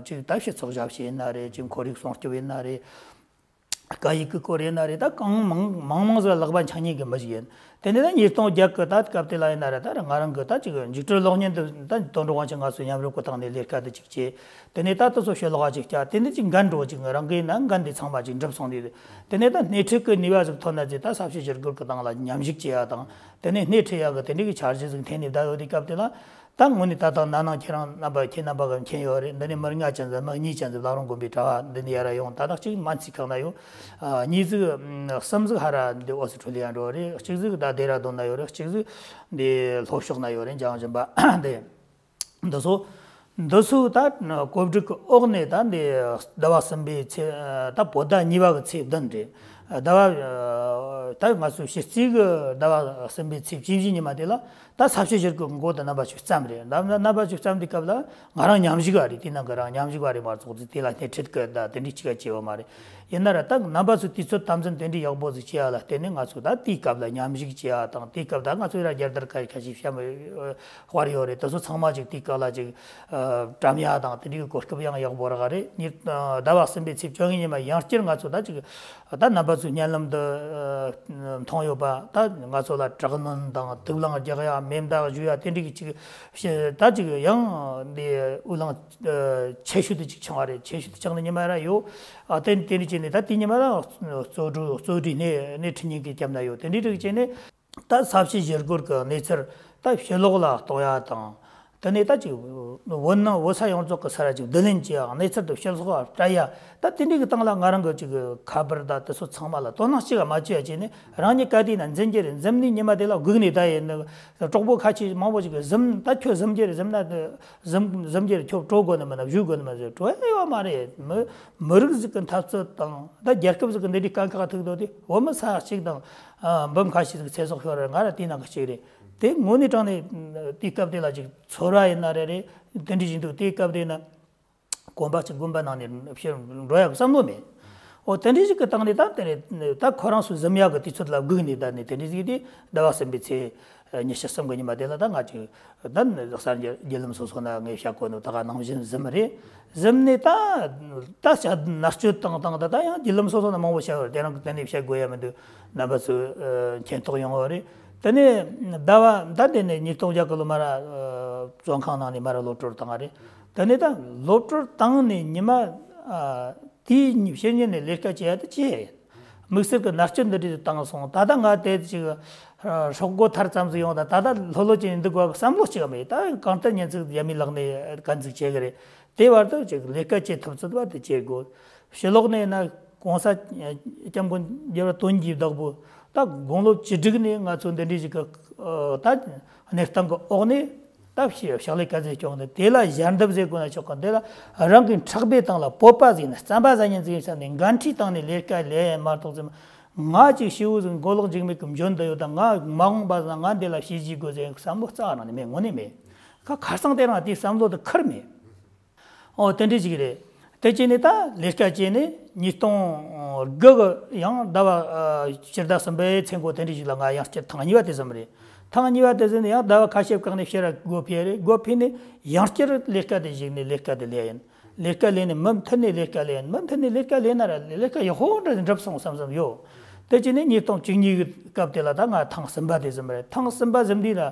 ཅིག་ད་སྤྱི་ཚོགས་ཞབས་ཞུ་ཡིན་ན་རེད། ཅིག་ཁོར་ཡུག་སྲུང་སྐྱོབ་ཡིན་ན་རེད། སྐད་ཡིག་གི་སྐོར་ཡིན་ན་རེད། ད་གང་མང་མང་མང་ཟིག་ལག་པ་འཆང་མཁན་གྱི་མི་ཞིག་ཡིན། དེ་ནས་ད་ཉིས་སྟོང་བརྒྱད་གི་ད་སྐབས་དེ་ལ་ཡིན་ན་རེད། ད་ར་ང་རང་གི་ད་ཅིག་འཇིགས་སྐྲག་གློག་བརྙན་དུ་ད་དོན་གྲུབ་དབང་ཆེན་ང་ཚོ་མཉམ་རུབ་གི་སྟེང་ནས་ལས་ཀ་དེ་ཅིག་བྱས། དེ་ནས་ད་དེ་ཚོ་ཕྱི་ལོགས་ཅིག་བསྐྱལ། དེ་ནས་ཅིག་འགན་འགྲོ་ཅིག་རང་གི་ན་འགན་དེ་ཚང་མ་ཅིག་འགྲུབ་སོང་དུས། དེ་ནས་ད་སྣེ་ཁྲིད་ཀྱི་ནུས་པ་ཟིག་ཐོན་ན་ཅིག་ད་ས་ཆ་ཞིག་སྒོར་གི་སྟེང་ལ་མཉམ་ཞུགས་བྱེད་ཡ་དང་། དེ་ནས་སྣེ་ཁྲིད་ཡ་གི་དེ་འདྲའི་གི་འཆར་གཞི་ཟིག་འཐེན་ནས་བསྡད་ཡོད་དུས་སྐབས་དེ་ལ། ད་དངོས་གནས་ད་ལྟ་ན་ནིང་ཁྱེད་རང་རྣམ་པ་ཁྱེད་རྣམ་པ་གི་མཁྱེན་ཡོད་རེད། འདི་ནས་མི་ལྔ་ཅན་ཟིག་མི་གཉིས་ཅན་ཟིག་བླ་བྲང་དགོན་པའི་གྲྭ་བ་འདི་ནས་ཡར་ཡོང་། ད་ལྟ་གཅིག་སྨན་རྩིས་ཁང་ན་ཡོད། ཨ། གཉིས་ཟིག་ཨམ། གསུམ་ཟིག་ཧ་ར་འདི་ཨོ་སི་ཁྲུ་ལི་ཡ་འགྲོ་རེད། གཅིག་ཟིག་ད་ལྡེ་ར་ལྡུན་ན་ཡོད་རེད། གཅིག་ཟིག་འདི་ལྷོ་ཕྱོགས་ན་ཡོད་རེད། འཇང་སྦྱིན་པ་འདི་འདི་ཚོ། འདི་ཚོ་ད་གོ་སྒྲིག་གི་འོག་ནས་ད་འདི་ཟླ་བ་གསུམ་པའི་ཚེས། ད་བོད་ཟླ་གཉིས་པ་གི་ཚེས་བདུན་རེད། ཟླ་བ་ད་ང་ཚོ་ཕྱི་རྩིས་གི་ཟླ་བ་གསུམ་པའི་ཚེས་བཅུ་བཞི་ཉིན་མ་དེ་ལ། ད་ས་བྱི་ཞི་རྒོལ་མགོ་དང་རྣམ་པ་ཚོ་བརྩམས་རེད། རྣམ་རྣམ་པ་ཚོ་བརྩམས་དུས་སྐབས་ལ་ང་རང་མཉམ་ཞུགས་པ་རེད། དེ་ནང་གི་རང་མཉམ་ཞུགས་པ་རེད་མ་གཏོགས་དེ་ལ་སྣེ་ཁྲིད་གི་ད་དེ་འདྲའི་ཅིག་བྱས་ཡོད་མ་རེད། ཡིན་ན་ར་ད་རྣམ་པ་ཚོས་དུས་ཚོད་དམ་འཛིན་དེ་འདྲའི་ཡག་པོ་ཟིག་བྱས་ཡ་ལ་བརྟེན་ནས་ང་ཚོ་ད་དེའི་སྐབས་ལ་མཉམ་ཞུགས་བྱས་ཡ་དང་། དེའི་སྐབས་ད་ང་ཚོས་ར་རྒྱལ་དར་ཁ་ཁ་ཤས་བཤམས་དཔར་ཡོད་རེད། དེ་ཚོ་ཚང་མ་ཅིག་དེའི་སྐབས་ལ་ཅིག་བཀྲམ་ཡ་དང་དེ་འདྲའི་གོ་སྐབས་ཡང་ཡག་པོ་རག་རེད། ཉིན་ཟླ་བ་གསུམ་པའི་ཚེས་བཅོ་ལྔ་ཉིན་མ་ཡང་བསྐྱར་ང་ཚོ་ད་ཅིག་ད་རྣམ་པ་ཚོའི་སྙན་ལམ་འདི་མཐོང་ཡོད་པ། ད་ང་ཚོ་ལ་དྲག་གནོན་དང་དུག་རླངས་རྒྱག་ཡ་མེ་མདའ་གཞུ་ཡ་དེ་འདྲའི་ཅིག་ད་ཅིག་ཡང་འདི་དབུགས་ལངས་ཆེ་ཤོས་དེ་ཅིག་བྱུང་བ་རེད། ཆེ་ཤོས་དེ་བྱུང་ནས་ཉི་མ་ར་ཡོད། ཨ། དེ་དེ་འདྲ་བྱས་ནས་ད་དེ་ཉི་མ་ལ་གཙོ་གྲོས་གཙོ་གྲོས་སྣེ་སྣེ་ཁྲིད་མཁན་གྱི་རྒྱབ་ན་ཡོད། དེ་འདྲ་རིགས་བྱས་ནས་ད་ས་བྱི་ཞི་རྒོལ་གྱི་གནས་ཚུལ་ད་ཕྱི་ལོགས་ལ་གཏོང་ཡ་དང་། དེ་ནས་ད་ཅིག་བོད་ནང་བོད་ས་ཡོངས་རྫོགས་ཀྱི་ས་ར་ཅིག་བསྡུ་ལེན་བྱེད་ཡ། གནས་ཚུལ་དེ་ཕྱི་ལོགས་ལ་སྤྲད་ཡ། ད་དེ་འདྲ་གི་སྟེང་ལ་ང་རང་གི་ཅིག་ཁ་པར་ད་དེ་ཚོ་ཚང་མ་ལ་དོ་སྣང་གཅིག་མ་བྱེད་ཡ་བྱས་ནས། རང་ཉིད་ག་དུས་ན་འཛིན་རྒྱུ་རེད། འཛིན་ནས་ཉི་མ་དེ་ལ་སྒུག་ནས་བསྡད་ཡིན་ནི། གྲོགས་པོ་ཁ་ཤས་མང་པོ་ཞིག་གིས་གཟིམ། ད་ཁྱོད་གཟིམ་རྒྱུ་རེད། གཟིམ་ན་དེ་གཟིམ་གཟིམ་རྒྱུ་རེད། ཁྱོད་བྲོ་དགོས་ནི་མིན་ན་བཞུགས་དགོས་ནི་མིན་ཟེར། བྲོ་ཡ་ཡོད་མ་རེད། མི་མི་རིགས་ཟིག་གི་འཐབ་རྩོད་དང་། ད་རྒྱལ་ཁབ་ཟིག་གི་འདི་འདྲའི་དཀའ་ཁག་ཐུག་དོ་དེ་བོད་མི་ས་གཅིག་དང་། ཨ། འབུམ་ཁ་ཤས་ཟིག་ཚེ་སྲོག་ཤོར་རེད། ང་ར་དེའི་ནང་གི་གཅིག་རེད། དེ་དངོས་གནས་དྲང་གནས་དེའི་སྐབས་དེ་ལ་ཅིག་ཚོར་བ་ཡིན་ན་རེ་རེད། དེ་འདྲ་བཞིན་དུ་དེའི་སྐབས་དེ་ན། གོམ་པ་གཅིག་དགོན་པ་ནང་ནས་ཕྱིར་འགྲོ་ཡག་བསམ་བློ་མེད། འོ། དེ་འདྲ་ཞིག་གི་སྟེང་ནས་ད་དེ་རེད། ད་ཁོ་རང་ཚོ་གཟིམ་ཡག་གི་དུས་ཚོད་ལ་སྒུག་ནས་བསྡད་ནས། དེ་འདྲ་ཞིག་དེ་ཟླ་བ་གསུམ་པའི་ཚེས་ཉི་ཤུ་གསུམ་གི་ཉི་མ་དེ་ལ་ད་ང་ཅིག་ད་གསར་འགྱུར་བརྒྱུད་ལམ་སོ་སོ་ན་ངས་བཤད་གོ་ནོ་ད་ག་ནང་བཞིན་གཟིམ་རེད། གཟིམ་ནས་ད་ད་བཤད་མནར་གཅོད་བཏང་བཏང་། ད་ད་ཡང་བརྒྱུད་ལམ་སོ་སོ་ན་མང་པོ་བཤད་ཡོད་རེད། དེ་རང་གི་གཏན་ནས་བཤད་དགོས་ཡ་མི་འདུག་རྣམ་པ་ཚོས་མཁྱེན་རྟོགས་ཡོང་བ་རེད། དེ་ནས་ཟླ་བ་ད་དེ་ནས་ཉིས་སྟོང་བརྒྱད་གི་ལོ་མ་ར་བཙོན་ཁང་ནང་ནས་མ་ར་གློད་བཀྲོལ་བཏང་བ་རེད། དེ་ནས་ད་གློད་བཀྲོལ་བཏང་ནས་ཉི་མ། ཨ། དེའི་ཕྱི་ཉིན་ནས་ལས་ཀ་བྱེད་ཡ་དེ་བྱས་ཡིན། དམིགས་བསལ་གྱི་མནར་གཅོད་འདི་འདྲ་བཏང་སོང་། ད་ལྟ་ང་དེ་ཅིག་ཨ། སྲོག་མགོ་ཐར་ཙམ་ཟིག་ཡོང་། ད་ད་ལྟ་ལྷོད་ལྷོད་བྱས་ནས་འདུག་དགོས་བསམ་བློ་ཅིག་མེད། ད་གང་ལྟར་ཉིན་ཅིག་ཡ་མའི་ལག་ནས་གན་ཟིག་བྱེད་གི་རེད། དེ་བར་དུ་ཅིག་ལས་ཀ་བྱེད་ཐུབ་ཚོད་པ་དེ་བྱེད་དགོས། ཕྱི་ལོགས་ནས་ན་གོང་ས་སྐྱབས་མགོན་རྒྱལ་བ་དོན་གྱི་བདག་པོ་ད་དགུང་ལོ་བཅུ་དྲུག་ནས་ང་ཚོ་འདི་འདྲའི་ཞིག་གི་ད་གནས་སྟངས་ཀྱི་འོག་ནས། ད་ཕྱག་ཕྱག་ལས་ག་ཚོད་སྐྱོང་ནས། དེ་ལ་ཞལ་འདེབས་ཟེར་དགོས་ན་ཆོག་གི། དེ་ལ་རང་གི་ཕྲག་པའི་སྟེང་ལ་སྤོབས་པ་ཟིག་ནས། རྩམ་པ་ཟ་ཉན་ཟིག་བསམ་ནས་འགན་འཁྲི་བཏང་ནས་ལས་ཀ་ལས་མ་གཏོགས་ཙམ། ང་ཅིག་ཤི་བོ་ཟིག་མགོ་ལོག་འཇིགས་མེད་ཀྱི་འབྱོན་བསྡད་ཡོད། ད་ང་མ་འོངས་པ་ན་ང་འདི་ལ་ཤི་རྒྱུ་དགོས་ཟེར་བསམ་བློ་རྩ་བ་ནས་མེད། དངོས་གནས་མེད། ཁ་ཁ་སང་དེ་རང་དེ་བསམ་བློ་དེ་ཁུར་མེད། ཨོ། དེ་འདྲ་ཞིག་རེད། དེ་བྱས་ནས་ད་ལས་ཀ་བྱས་ནས་ཉིས་སྟོང་དགུ་གི་ཡང་ཟླ་བ་ཨ། སྤྱི་ཟླ་གསུམ་པའི་ཚེས་འགོ་དེ་འདྲ་ཞིག་ལ་ང་ཡང་བསྐྱར་ཐེངས་གཉིས་པ་དེ་ཟིན་པ་རེད། ཐེངས་གཉིས་པ་དེ་ཟིན་ནས་ཡང་ཟླ་བ་ཁ་ཤས་བཀག་ནས་ཕྱིར་ར་སྒོ་ཕྱེ་རེད། སྒོ་ཕྱེ་ནས་ཡང་བསྐྱར་ལས་ཀ་དེ་གཞིགས་ནས་ལས་ཀ་དེ་ལས་ཡིན། ལས་ཀ་ལས་ནས་མུ་མཐུད་ནས་ལས་ཀ་ལས་ཡིན། མུ་མཐུད་ནས་ལས་ཀ་ལས་ན་ར་ལས་ཀ་ཡག་པོ་འདྲ་འགྲུབ་སོང་བསམ་བསམ་ཡོད། དེ་བྱས་ནས་ཉིས་སྟོང་བཅུ་གཉིས་གི་སྐབས་དེ་ལ་ད་ང་ཐེངས་གསུམ་པ་དེ་ཟིན་པ་རེད། ཐེངས་གསུམ་པ་ཟིན་དུས་ལ།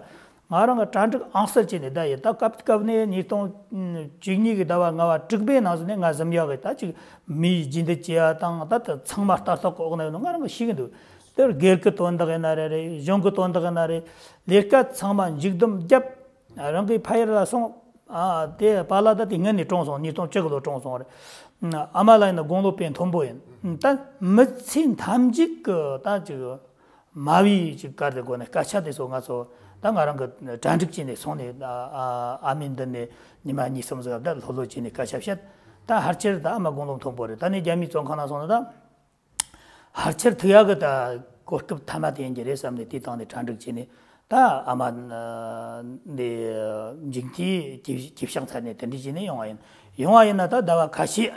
ང་རང་གི་གྲ་སྒྲིག་ཨང་གསར་བྱས་ནས་བསྡད་ཡོད། ད་སྐབས་སྐབས་ནས་ཉིས་སྟོང་བཅུ་གཉིས་ཀྱི་ཟླ་བ་ལྔ་པ་དྲུག་པའི་ནང་ཚུད་ནས་ང་གཟིམ་ཡག་གི་ད་ཅིག་མིའི་རྗེས་འདེད་བྱེད་ཡ་དང་། ད་ད་ཚང་མ་ལྟ་རྟོག་གི་འོག་ན་ཡོད་ནོ་ང་རང་གིས་ཤེས་ཀྱི་འདུག་དེར་སྒེར་གྱི་དོན་དག་ཡིན་ན་རེ་རེད། གཞུང་གི་དོན་དག་ཡིན་ན་རེད། ལས་ཀ་ཚང་མ་མཇུག་བསྡོམས་བརྒྱབ། རང་གི་ཕ་ཡུལ་ལ་སོང་། ཨ། དེ་པཱ་ལགས་ད་དེ་སྔོན་ནས་གྲོངས་སོང་། ཉིས་སྟོང་བཅུ་གི་ལོ་གྲོངས་སོང་རེད། ཨ་མ་ལགས་ཡིན་ན་དགུང་ལོ་དཔེ་མཐོན་པོ་ཡིན། ད་མི་ཚེ་མཐའ་མཇུག་གི་ད་ཅིག་མ་བུའི་ཅིག་ག་རེ་དགོས་ན་སྐད་ཆ་དེ་ཚོ་ང་ཚོ་ད་ང་རང་གི་གྲ་སྒྲིག་བྱས་ནས་སོང་ནས། ཨ། ཨ། ཨ་མའི་མདུན་ནས་ཉི་མ་གཉིས་གསུམ་ཟིག་ད་ལྷོད་ལྷོད་བྱས་ནས་སྐད་ཆ་བཤད། ད་ཕལ་ཆེར་ད་ཨ་མ་དགུང་ལོ་མཐོན་པོ་རེད། ད་ནི་རྒྱ་མིའི་བཙོན་ཁང་ནང་སོང་ན་ད། ཕལ་ཆེར་ཐུག་ཡག་གི་ད་གོ་སྐབས་ཐ་མ་དེ་ཡིན་གྱི་རེད་བསམ་ནས་དེའི་སྟེང་ནས་གྲ་སྒྲིག་བྱས་ནས། ད་ཨ་མ་འདི་མཇུག་མཐའི་གྱིབ་གྱིབ་ཤག་ཚར་ནས་དེ་འདྲ་བྱས་ནས་ཡོང་བ་ཡིན། ཡོང་བ་ཡིན་ན་ད་ཟླ་བ་ཁ་ཤས་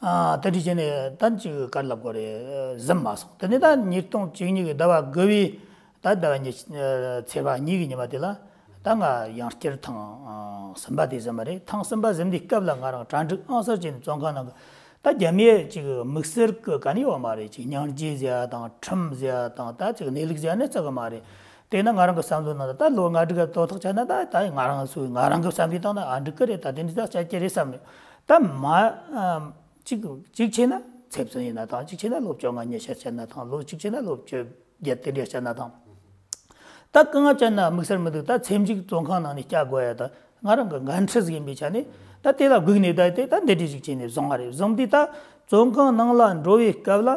ཨ་དེ་འདྲ་བྱས་ནས་ད་ཅིག་ག་རེ་ལབ་དགོས་རེད། ཟིན་མ་སོང་། དེ་ནས་ད་ཉིས་སྟོང་བཅུ་གཉིས་ཀྱི་ཟླ་བ་དགུ་བའི་ད་ཟླ་བ་གཉིས་ཚེས་པ་གཉིས་ཀྱི་ཉི་མ་དེ་ལ་ད་ང་ཡང་བསྐྱར་ཐེངས་གསུམ་པ་དེ་ཟིན་པ་རེད། ཐེངས་གསུམ་པ་ཟིན་དུས་སྐབས་ལ་ང་རང་གྲ་སྒྲིག་ཨང་གསར་བྱས་ནས་བཙོན་ཁང་ནང་གི། ད་རྒྱ་མིའི་ཅིག་དམིགས་བསལ་གྱི་ག་ནས་ཡོད་མ་རེད། ཅིག་སྙིང་རྗེ་ཟེར་ཡ་དང་ཁྲིམས་ཟེར་ཡ་དང་ད་ཅིག་གནས་ལུགས་ཟེར་ཡ་ནི་བརྩི་གི་མ་རེད། དེས་ན་ང་རང་གི་བསམ་བློའི་ནང་ད་ལོ་ལྔ་དྲུག་གི་དོ་ཐོག་ཆ་ན་ད་ད་ང་རང་སུ་ང་རང་གི་བསམ་པའི་སྟེང་ན་ཨ་འགྲིག་གི་རེད། ད་དེ་འདྲ་ད་བྱ་རྒྱུ་རེད་བསམ་ནས། ད་མ་ཨམ་ཅིག་ཅིག་བྱས་ན་ཚེ་བཙོན་ཡིན་ན་ཐང་། ཅིག་བྱས་ན་ལོ་བཅོ་ལྔ་ཉེས་ཆད་བཅད་ན་ཐང་། ལོ་གཅིག་བྱས་ན་ལོ་བཅོ་བརྒྱད་དེ་འདྲ་བཅད་ན་ཐང་། ད་གང་ང་བཅད་ན་དམིགས་བསལ་མི་འདུག་ད་ཚེ་མཇུག་བཙོན་ཁང་ནང་ནས་བསྐྱལ་དགོས་ཡ་ད་ང་རང་གི་འགན་འཁྲི་ཟིག་ཡིན་པའི་ཆ་ནས། ད་དེ་ལ་སྒུག་ནས་བསྡད་དེ་ད་འདི་འདྲ་ཞིག་བྱས་ནས་བཟུང་བ་རེད། བཟུང་དུས་ད་བཙོན་ཁང་ནང་ལ་འགྲོ་བའི་སྐབས་ལ་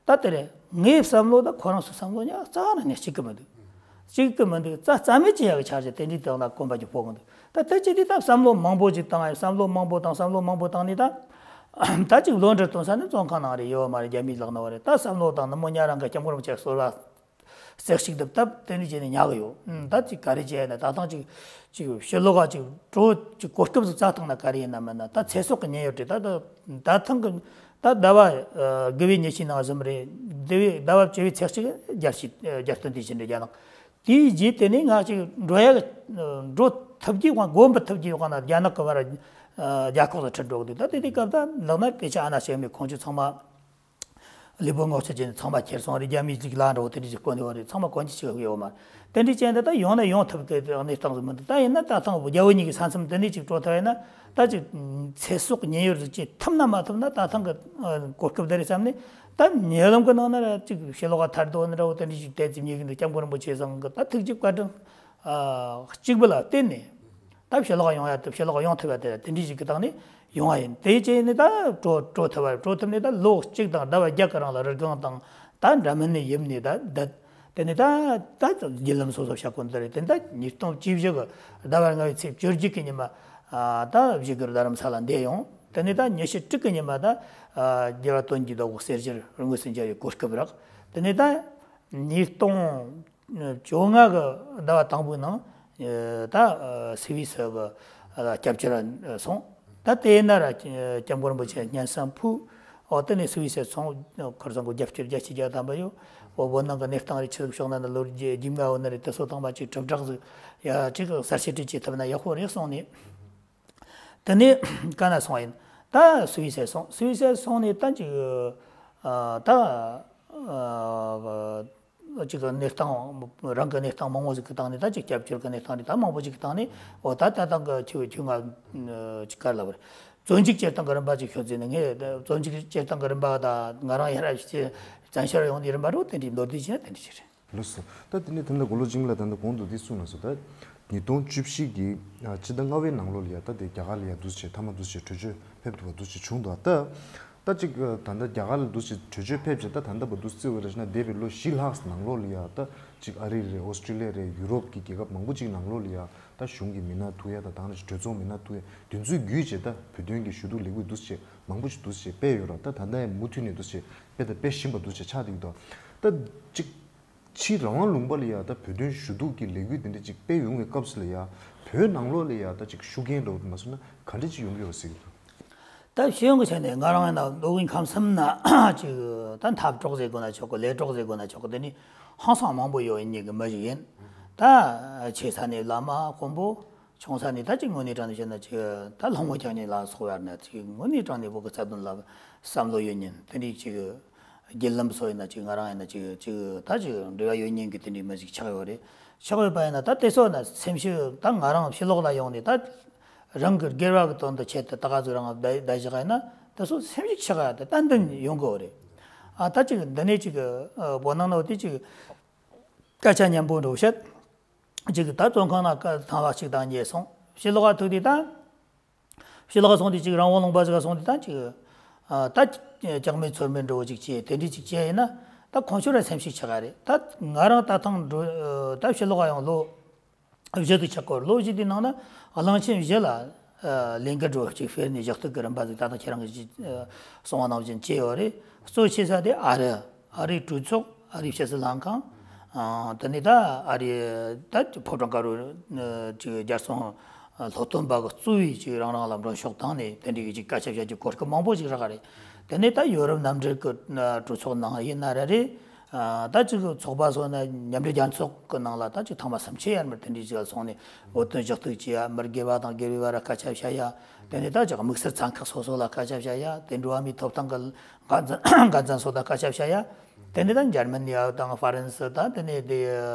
ད་དེ་རེད། ངའི་བསམ་བློ་ད་ཁོ་རང་ཚོའི་བསམ་བློ་ཉག་རྩ་བ་ནས་གཅིག་གི་མི་འདུག་གཅིག་གི་མི་འདུག་རྩ་རྩ་མེད་བྱེད་ཡག་གི་འཆར་གཞི་དེ་འདྲའི་སྟེང་ལ་གོམ་པ་རྒྱུག་ཕོག་གི་འདུག་ད་དེ་བྱས་དུས་ད་བསམ་བློ་མང་པོ་ཅིག་བཏང་ཡ། བསམ་བློ་མང་པོ་བཏང་། བསམ་བློ་མང་པོ་བཏང་ནས་ད་ད་ཅིག་ལོ་འདྲི་སྟོན་ས་ནི་བཙོན་ཁང་ནང་རེད། ཡོད་མ་རེད། རྒྱ་མིའི་ལག་ནང་བ་རེད། ད་བསམ་བློ་དང་ནུ་མོ་ཉ་རང་གི་སྐྱབས་མགོན་རིན་པོ་ཆེ་གསོལ་བ་གསེར་ཞིག་ཏུ་བཏབ་དེ་འདྲ་བྱས་ནས་ཉར་གི་ཡོད། ཨུམ། ད་ཅིག་ག་རེ་བྱས་ན་ད་ཐེངས་ཅིག་ཅིག་ཕྱི་ལོགས་ཀ་ཅིག་འགྲོ་ཅིག་གོ་སྐབས་ཟིག་བཙལ་ཐུབ་ན་ག་རེ་ཡིན་ན་མིན་ན་ད་ཚེ་སྲོག་གི་ཉེན་ཡོད་རེད། ད་ད་ད་ཐེངས་གི་ད་ཟླ་བ་ཨ་དགུ་བའི་ཉི་ཤུའི་ནང་ཟིན་པ་རེད། དེ་བས་ཟླ་བ་བཅུ་བའི་ཚེས་གཅིག་རྒྱལ་སྤྱི་རྒྱལ་སྟོན་དུས་ཆེན་རེད། རྒྱ་ནག་དེའི་རྗེས་དེ་ནས་ང་ཅིག་འགྲོ་ཡ་འགྲོ་ཐུབ་ཀྱི་དབང་། དགོན་པ་ཐུབ་ཀྱི་དབང་ན་རྒྱ་ནག་གི་བར་ཨ་རྒྱ་ཁོག་ཏུ་ཁྲིད་འགྲོ་གི་འདུག་ད་དེ་དུས་སྐབས་ད་ལག་ན་སྐད་ཆ་ཨ་ན་བཤད་མེད། ཁོང་ཚོ་ཚང་མ་ལུས་པོ་ངོ་ཚ་བྱས་ནས་ཚང་མ་ཁྱེར་སོང་རེད། རྒྱ་མིའི་ཅིག་ལ་འགྲོ་དེ་འདྲ་ཅིག་གོ་ནས་བ་རེད། ཚང་མ་གོན་རྒྱུ་ཞིག་ཡོད་མ་རེད། དེ་འདྲ་བྱས་ན་ད་ཡོང་ན་ཡོང་ཐུབ་ཀྱི་གནས་སྟངས་ཟིག་མི་འདུག་ད་ཡིན་ན་ད་ཐེངས་རྒྱལ་བོ་གཉིས་ཀྱི་ས་མཚམས་དེ་ནས་ཅིག་འགྲོ་ཐུབ་ཡིན་ན་ད་ཅིག་ཚེ་སྲོག་ཉེན་ཡོད་ཟིག་བྱེད་ཐུབ་ན་མ་ཐུབ་ན་ད་ཐེངས་ཀྱི་ཨ་གོ་སྐབས་དེ་རེད་བསམ་ནས། ད་ཉེ་ལམ་གྱི་ནང་ན་ར་ཅིག་ཕྱི་ལོགས་ཐར་འདོད་ནི་འདྲ་བོ་དེ་འདྲ་ཞིག་བལྟས་ཙམ་ཉེ་གི་འདུག་སྐྱབས་མགོན་རིན་པོ་ཆེ་བཟང་གི་ད་ཐུགས་རྗེ་བཀའ་དྲིན་ཨ་གཅིག་པུ་ལ་བརྟེན་ནས་ད་ཕྱི་ལོགས་ཡོང་ཡ་ད་ཕྱི་ལོགས་ཡོང་ཐུབ་ཡ་དེ་དེ་འདྲ་ཞིག་གི་སྟེང་ནས་ཡོང་བ་ཡིན། དེ་བྱས་ནས་ད་འགྲོ་འགྲོ་ཐུབ་པ་འགྲོ་ཐུབ་ནས་ད་ལོ་གཅིག་དང་ཟླ་བ་བརྒྱད་ཀྱི་རིང་ལ་རི་སྒང་དང་ད་འདྲ་མིན་ནས་ཡིབ་ནས་ད་བསྡད། དེ་ནས་ད་ད་བརྒྱུད་ལམ་སོ་སོ་བྱ་དགོས་འདི་རེད། དེ་ད་ཉིས་སྟོང་བཅུ་བཞི་གི་ཟླ་བ་ལྔ་བའི་ཚེས་བཅོ་བརྒྱད་ཀྱི་ཉི་མ་ཨ་ད་བཞུགས་སྒར་རྡ་རམ་ས་ལ་འདས་ཡོང་། དེ་ནས་ད་ཉི་ཤུ་དྲུག་གི་ཉི་མ་ད་ཨ་རྒྱལ་བ་དོན་གྱི་བདག་པོ་གསེར་ཞལ་དངོས་སུ་མཇལ་བའི་གོ་སྐབས་རག་དེ་ནས་ད་ཉིས་སྟོང་བཅོ་ལྔ་གི་ཟླ་བ་དང་པོའི་ནང་ཨ་ད་ཨ་སུད་སི་གི་ཨ་སྐྱབས་བཅོལ་སོང་། ད་དེ་ན་ར་སྐྱབས་མགོན་རིན་པོ་ཆེ་སྙན་སེང་ཕུལ། འོ་དེ་ནས་སུད་སི་སོང་། ཁར་སང་གི་རྒྱབ་སྐྱོར་རྒྱལ་སྤྱི་རྒྱལ་དམ་པ་ཡོད། འོ་བོད་ནང་གི་གནས་སྟངས་རེ་ཆི་ཟིག་ཕྱོགས་ན་ནི་ལོ་རྒྱུས་རྒྱུས་མངའ་བོ་ནི་རེད། དེ་ཚོ་ཚང་མ་ཅིག་དྲིལ་བསྒྲགས་ཟིག་ཡ་ཅིག་གསར་བཤད་ཅིག་བྱེད་ཐུབ་ན་ཡག་པོ་རེད་གསུངས་ནས། དེ་ནས་ག་ན་སོང་ཡིན། ད་སུད་སི་སོང་། སུད་སི་སོང་ནས་ད་ཅིག་ཨ་ད་ཨ་ཅིག་གི་གནས་སྟངས་རང་གི་གནས་སྟངས་མང་བོ་ཟིག་གི་སྟེང་ནས་ད་ཅིག་སྐྱབས་བཅོལ་གི་གནས་སྟངས་རེད། ད་མང་བོ་ཅིག་གི་སྟེང་ནས་འོ་ད་ད་ཐེངས་གི་ཁྱོད་ཁྱོད་ང་ཅིག་ག་རེ་ལབ་རེད། བཙོན་འཇུག་བྱེད་སྟངས་གི་རིམ་པ་ཅིག་ཤོད་ཟེར་ནས། ངས་བཙོན་འཇུག་བྱེད་སྟངས་གི་རིམ་པ་ད་ང་རང་ཡར་བཙན་བྱོལ་ཡོང་དུས་རིམ་པ་རུ་དེ་འདྲའི་མདོར་བསྡུས་བྱས་ན་དེ་འདྲ་ཞིག་རེད། ལགས་སོ། ད་དེ་ནས་ད་ལྟ་མགོ་ལོག་འཇིགས་མེད་ལགས་ད་ལྟ་གོང་དུ་འདི་གསུངས་ན་སོ། ད་ཉིས་སྟོང་བཅུ་བཞི་གི་ཕྱི་ཟླ་ལྔ་པའི་ནང་ལོགས་ལ་ཡ་ད་དེ་རྒྱ་གར་ལ་ཡ་འདུག་སེ་བྱས་མཐའ་མ་འདུག་སེ་བྱས་གྲོས་ཆོད་ཕེབས་ཐུབ་པ་འདུག་སེ་བྱུང་འདུག་ད་ད་ཅིག་ད་ལྟ་རྒྱ་གར་ལ་འདུག་སེ་བྱས་གྲོས་ཆོད་ཕེབས་བྱས་ད་ད་ལྟ་བར་དུ་བརྩི་བ་རེད་ན་འདས་པའི་ལོ་བཞི་ལྷག་ནང་ལོགས་ལ་ཡ་ད་ཅིག་ཨ་རི་རེད། ཨོ་སི་ཀྲི་ལི་ཡ་རེད། ཡུ་རོབ་ཀྱི་རྒྱལ་ཁབ་མང་པོ་ཅིག་ནང་ལོགས་ལ་ཡ་ད་གཞུང་གིས་མི་སྣ་ཐུག་ཡ་ད་དང་རེ་གྲོས་ཚོགས་མི་སྣ་ཐུག་ཡ་དེ་ཚོའི་བརྒྱུད་བྱས་ད་བོད་དོན་གྱི་ཞུ་གཏུག་ལས་འགུལ་འདུག་སེ་བྱས་མང་པོ་ཅིག་འདུག་སེ་བྱས་སྤེལ་ཡོད་ར། ད་ད་ལྟ་ཡང་མུ་མཐུད་ནས་འདུག་སེ་བྱས་སྤེལ་ད་སྤེལ་བཞིན་པ་འདུག་སེ་ཆགས་བསྡད་ཀྱི་འདུག་ད་ཅིག་ཕྱིའི་རང་དབང་ལུང་པ་ལ་ཡ་ད་བོད་དོན་ཞུ་གཏུག་གི་ལས་འགུལ་དེ་འདྲ་ཅིག་སྤེལ་ཡོང་བའི་སྐབས་སུ་ལ་ཡ་བོད་ནང་ལོགས་ལ་ཡ་ད་ཅིག་ཤུགས་རྐྱེན་འདྲ་བོ་མ་སོང་ན་ག་འདྲ་ཅིག་ཡོང་གི་ཡོད་ཟེར་གྱི་འདུག་ད་ཤེས་ཡོན་གྱི་ཆ་ནས་ང་རང་ཡིན་ན་མདོ་དབུས་ཁམས་གསུམ་ན་ཅིག་ད་འཐབ་གྲོགས་ཟེར་དགོས་ན་ཆོག་གི། ལས་གྲོགས་ཟེར་དགོས་ན་ཆོག་གི། དེ་ནི་ཧང་སང་མང་པོ་ཡོད་མཁན་གྱི་མི་ཞིག་ཡིན། ད་ཆེ་ས་ནས་བླ་མ་དཔོན་པོ། ཆུང་ས་ནས་ད་ཅིག་དངོས་གནས་དྲང་གནས་བཤད་ན་ཅིག་ད་ལྷ་མོ་རྒྱག་མཁན་ལ་སོགས་པ་ན་ཅིག་དངོས་གནས་དྲང་གནས་བོད་ཀྱི་རྩ་དོན་ལ་བསམ་བློ་ཡོད་མཁན་དེ་འདྲའི་ཅིག་བརྒྱུད་ལམ་སོགས་ཡིན་ན་ཅིག་ང་རང་ཡིན་ན་ཅིག་ཅིག་ད་ཅིག་འབྲེལ་བ་ཡོད་མཁན་གྱི་དེ་འདྲའི་མི་ཞིག་ཆགས་ཡོད་རེད། ཆགས་ཡོད་པ་ཡིན་ན་ད་དེ་ཚོ་ན་སེམས་ཤུགས་ད་ང་རང་ཕྱི་ལོགས་ལ་ཡོང་ནས་ད་རང་གི་སྒེར་བ་གི་དོན་དུ་ཆེད་དུ་ད་ག་ཟིག་རང་བསྡད་བཞག་ཡིན་ན་ད་སོ་སེམས་ཤུགས་ཆག་ཡ་ད་ཏན་ཏན་ཡོང་གི་ཡོད་རེད། ཨ་ད་ཅིག་འདི་ནས་ཅིག་བོད་ནང་ན་དེ་ཅིག་སྐད་ཆ་སྙན་པོ་འདྲ་བཤད། ཅིག་ད་བཙོན་ཁང་ནང་ཁ་ཐང་བ་ཅིག་དང་ཉེ་སོང་། ཕྱི་ལོགས་ཐུག་དུས་ད། ཕྱི་ལོགས་སོང་དུས་ཅིག་རང་དབང་ལུང་པ་ཟིག་སོང་དུས་ད་ཅིག་ཨ་ད་ལྕགས་མེད་ཚོར་མེད་འདྲ་བོ་ཅིག་བྱས་དེ་འདྲ་ཅིག་བྱས་ཡིན་ན་ད་ཁོང་ཚོ་ར་སེམས་ཤུགས་ཆག་ག་རེད། ད་ང་རང་ད་ཐང་འགྲོ་ད་ཕྱི་ལོགས་ཡོང་ལོ་བཞི་དུ་ཆག་གོ། ལོ་བཞི་དེ་ནང་ན་གླང་ཆེན་བཞི་ལ་ ལས་འགུལ་འགྲོ་ཅིག་སྤེལ་ནས་ཞུ་གཏུག་གི་རིམ་པ་ཟིག་ད་ལྟ་ཁྱེད་རང་གིས་གསུངས་པ་ནང་བཞིན་བྱས་ཡོད་རེད། གཙོ་ཆེ་ས་དེ་ཨ་རི། ཨ་རིའི་གྲོས་ཚོགས། ཨ་རིའི་ཕྱི་སྲིད་ལྷན་ཁང་། དེ་ནས་ད་ཨ་རི་ད་ཕོ་བྲང་དཀར་པོའི་ཅིག་རྒྱལ་སྲུང་སློབ་སྟོན་པ་གི་གཙོ་བོས་ཅིག་རང་རང་ལ་མགྲོན་ཤོག་བཏང་ནས་དེ་འདྲའི་གི་ཅིག་སྐད་ཆ་བཤད་རྒྱུ་གོ་སྐབས་མང་པོ་ཞིག་རག་གི་རེད། དེ་ནས་ད་ཡོ་རོབ་མཉམ་འབྲེལ་གི་གྲོས་ཚོགས་ནང་ཡིན་ན་ར་རེད། ད་ཅིག་ཚོགས་པ་སོགས་ན་མཉམ་འབྲེལ་རྒྱལ་ཚོགས་ཀྱི་ནང་ལ་ད་ཅིག་ཐེངས་མ་སུམ་ཅུ་ཡར་མར་དེ་འདྲའི་ཅིག་ལ་སོང་ནས་བོད་དོན་ཞུ་གཏུག་བྱས་ཡ། མི་སྒེར་བ་དང་སྒེར་བའི་བར་སྐད་ཆ་བཤད་ཡ། དེ་ནས་ད་ཅིག་དམིགས་བསལ་ཚན་ཁག་སོ་སོ་ལ་སྐད་ཆ་བཤད་ཡ། དེ་འགྲོ་བ་མིའི་ཐོབ་ཐང་གི་འགན་འཛིན་འགན་འཛིན་སོགས་དང་སྐད་ཆ་བཤད་ཡ། དེ་ནས་ད་འཇར་མ་ནི་ཡ་དང་ཧྥ་རན་སི་དང་དེ་ནས་དེ་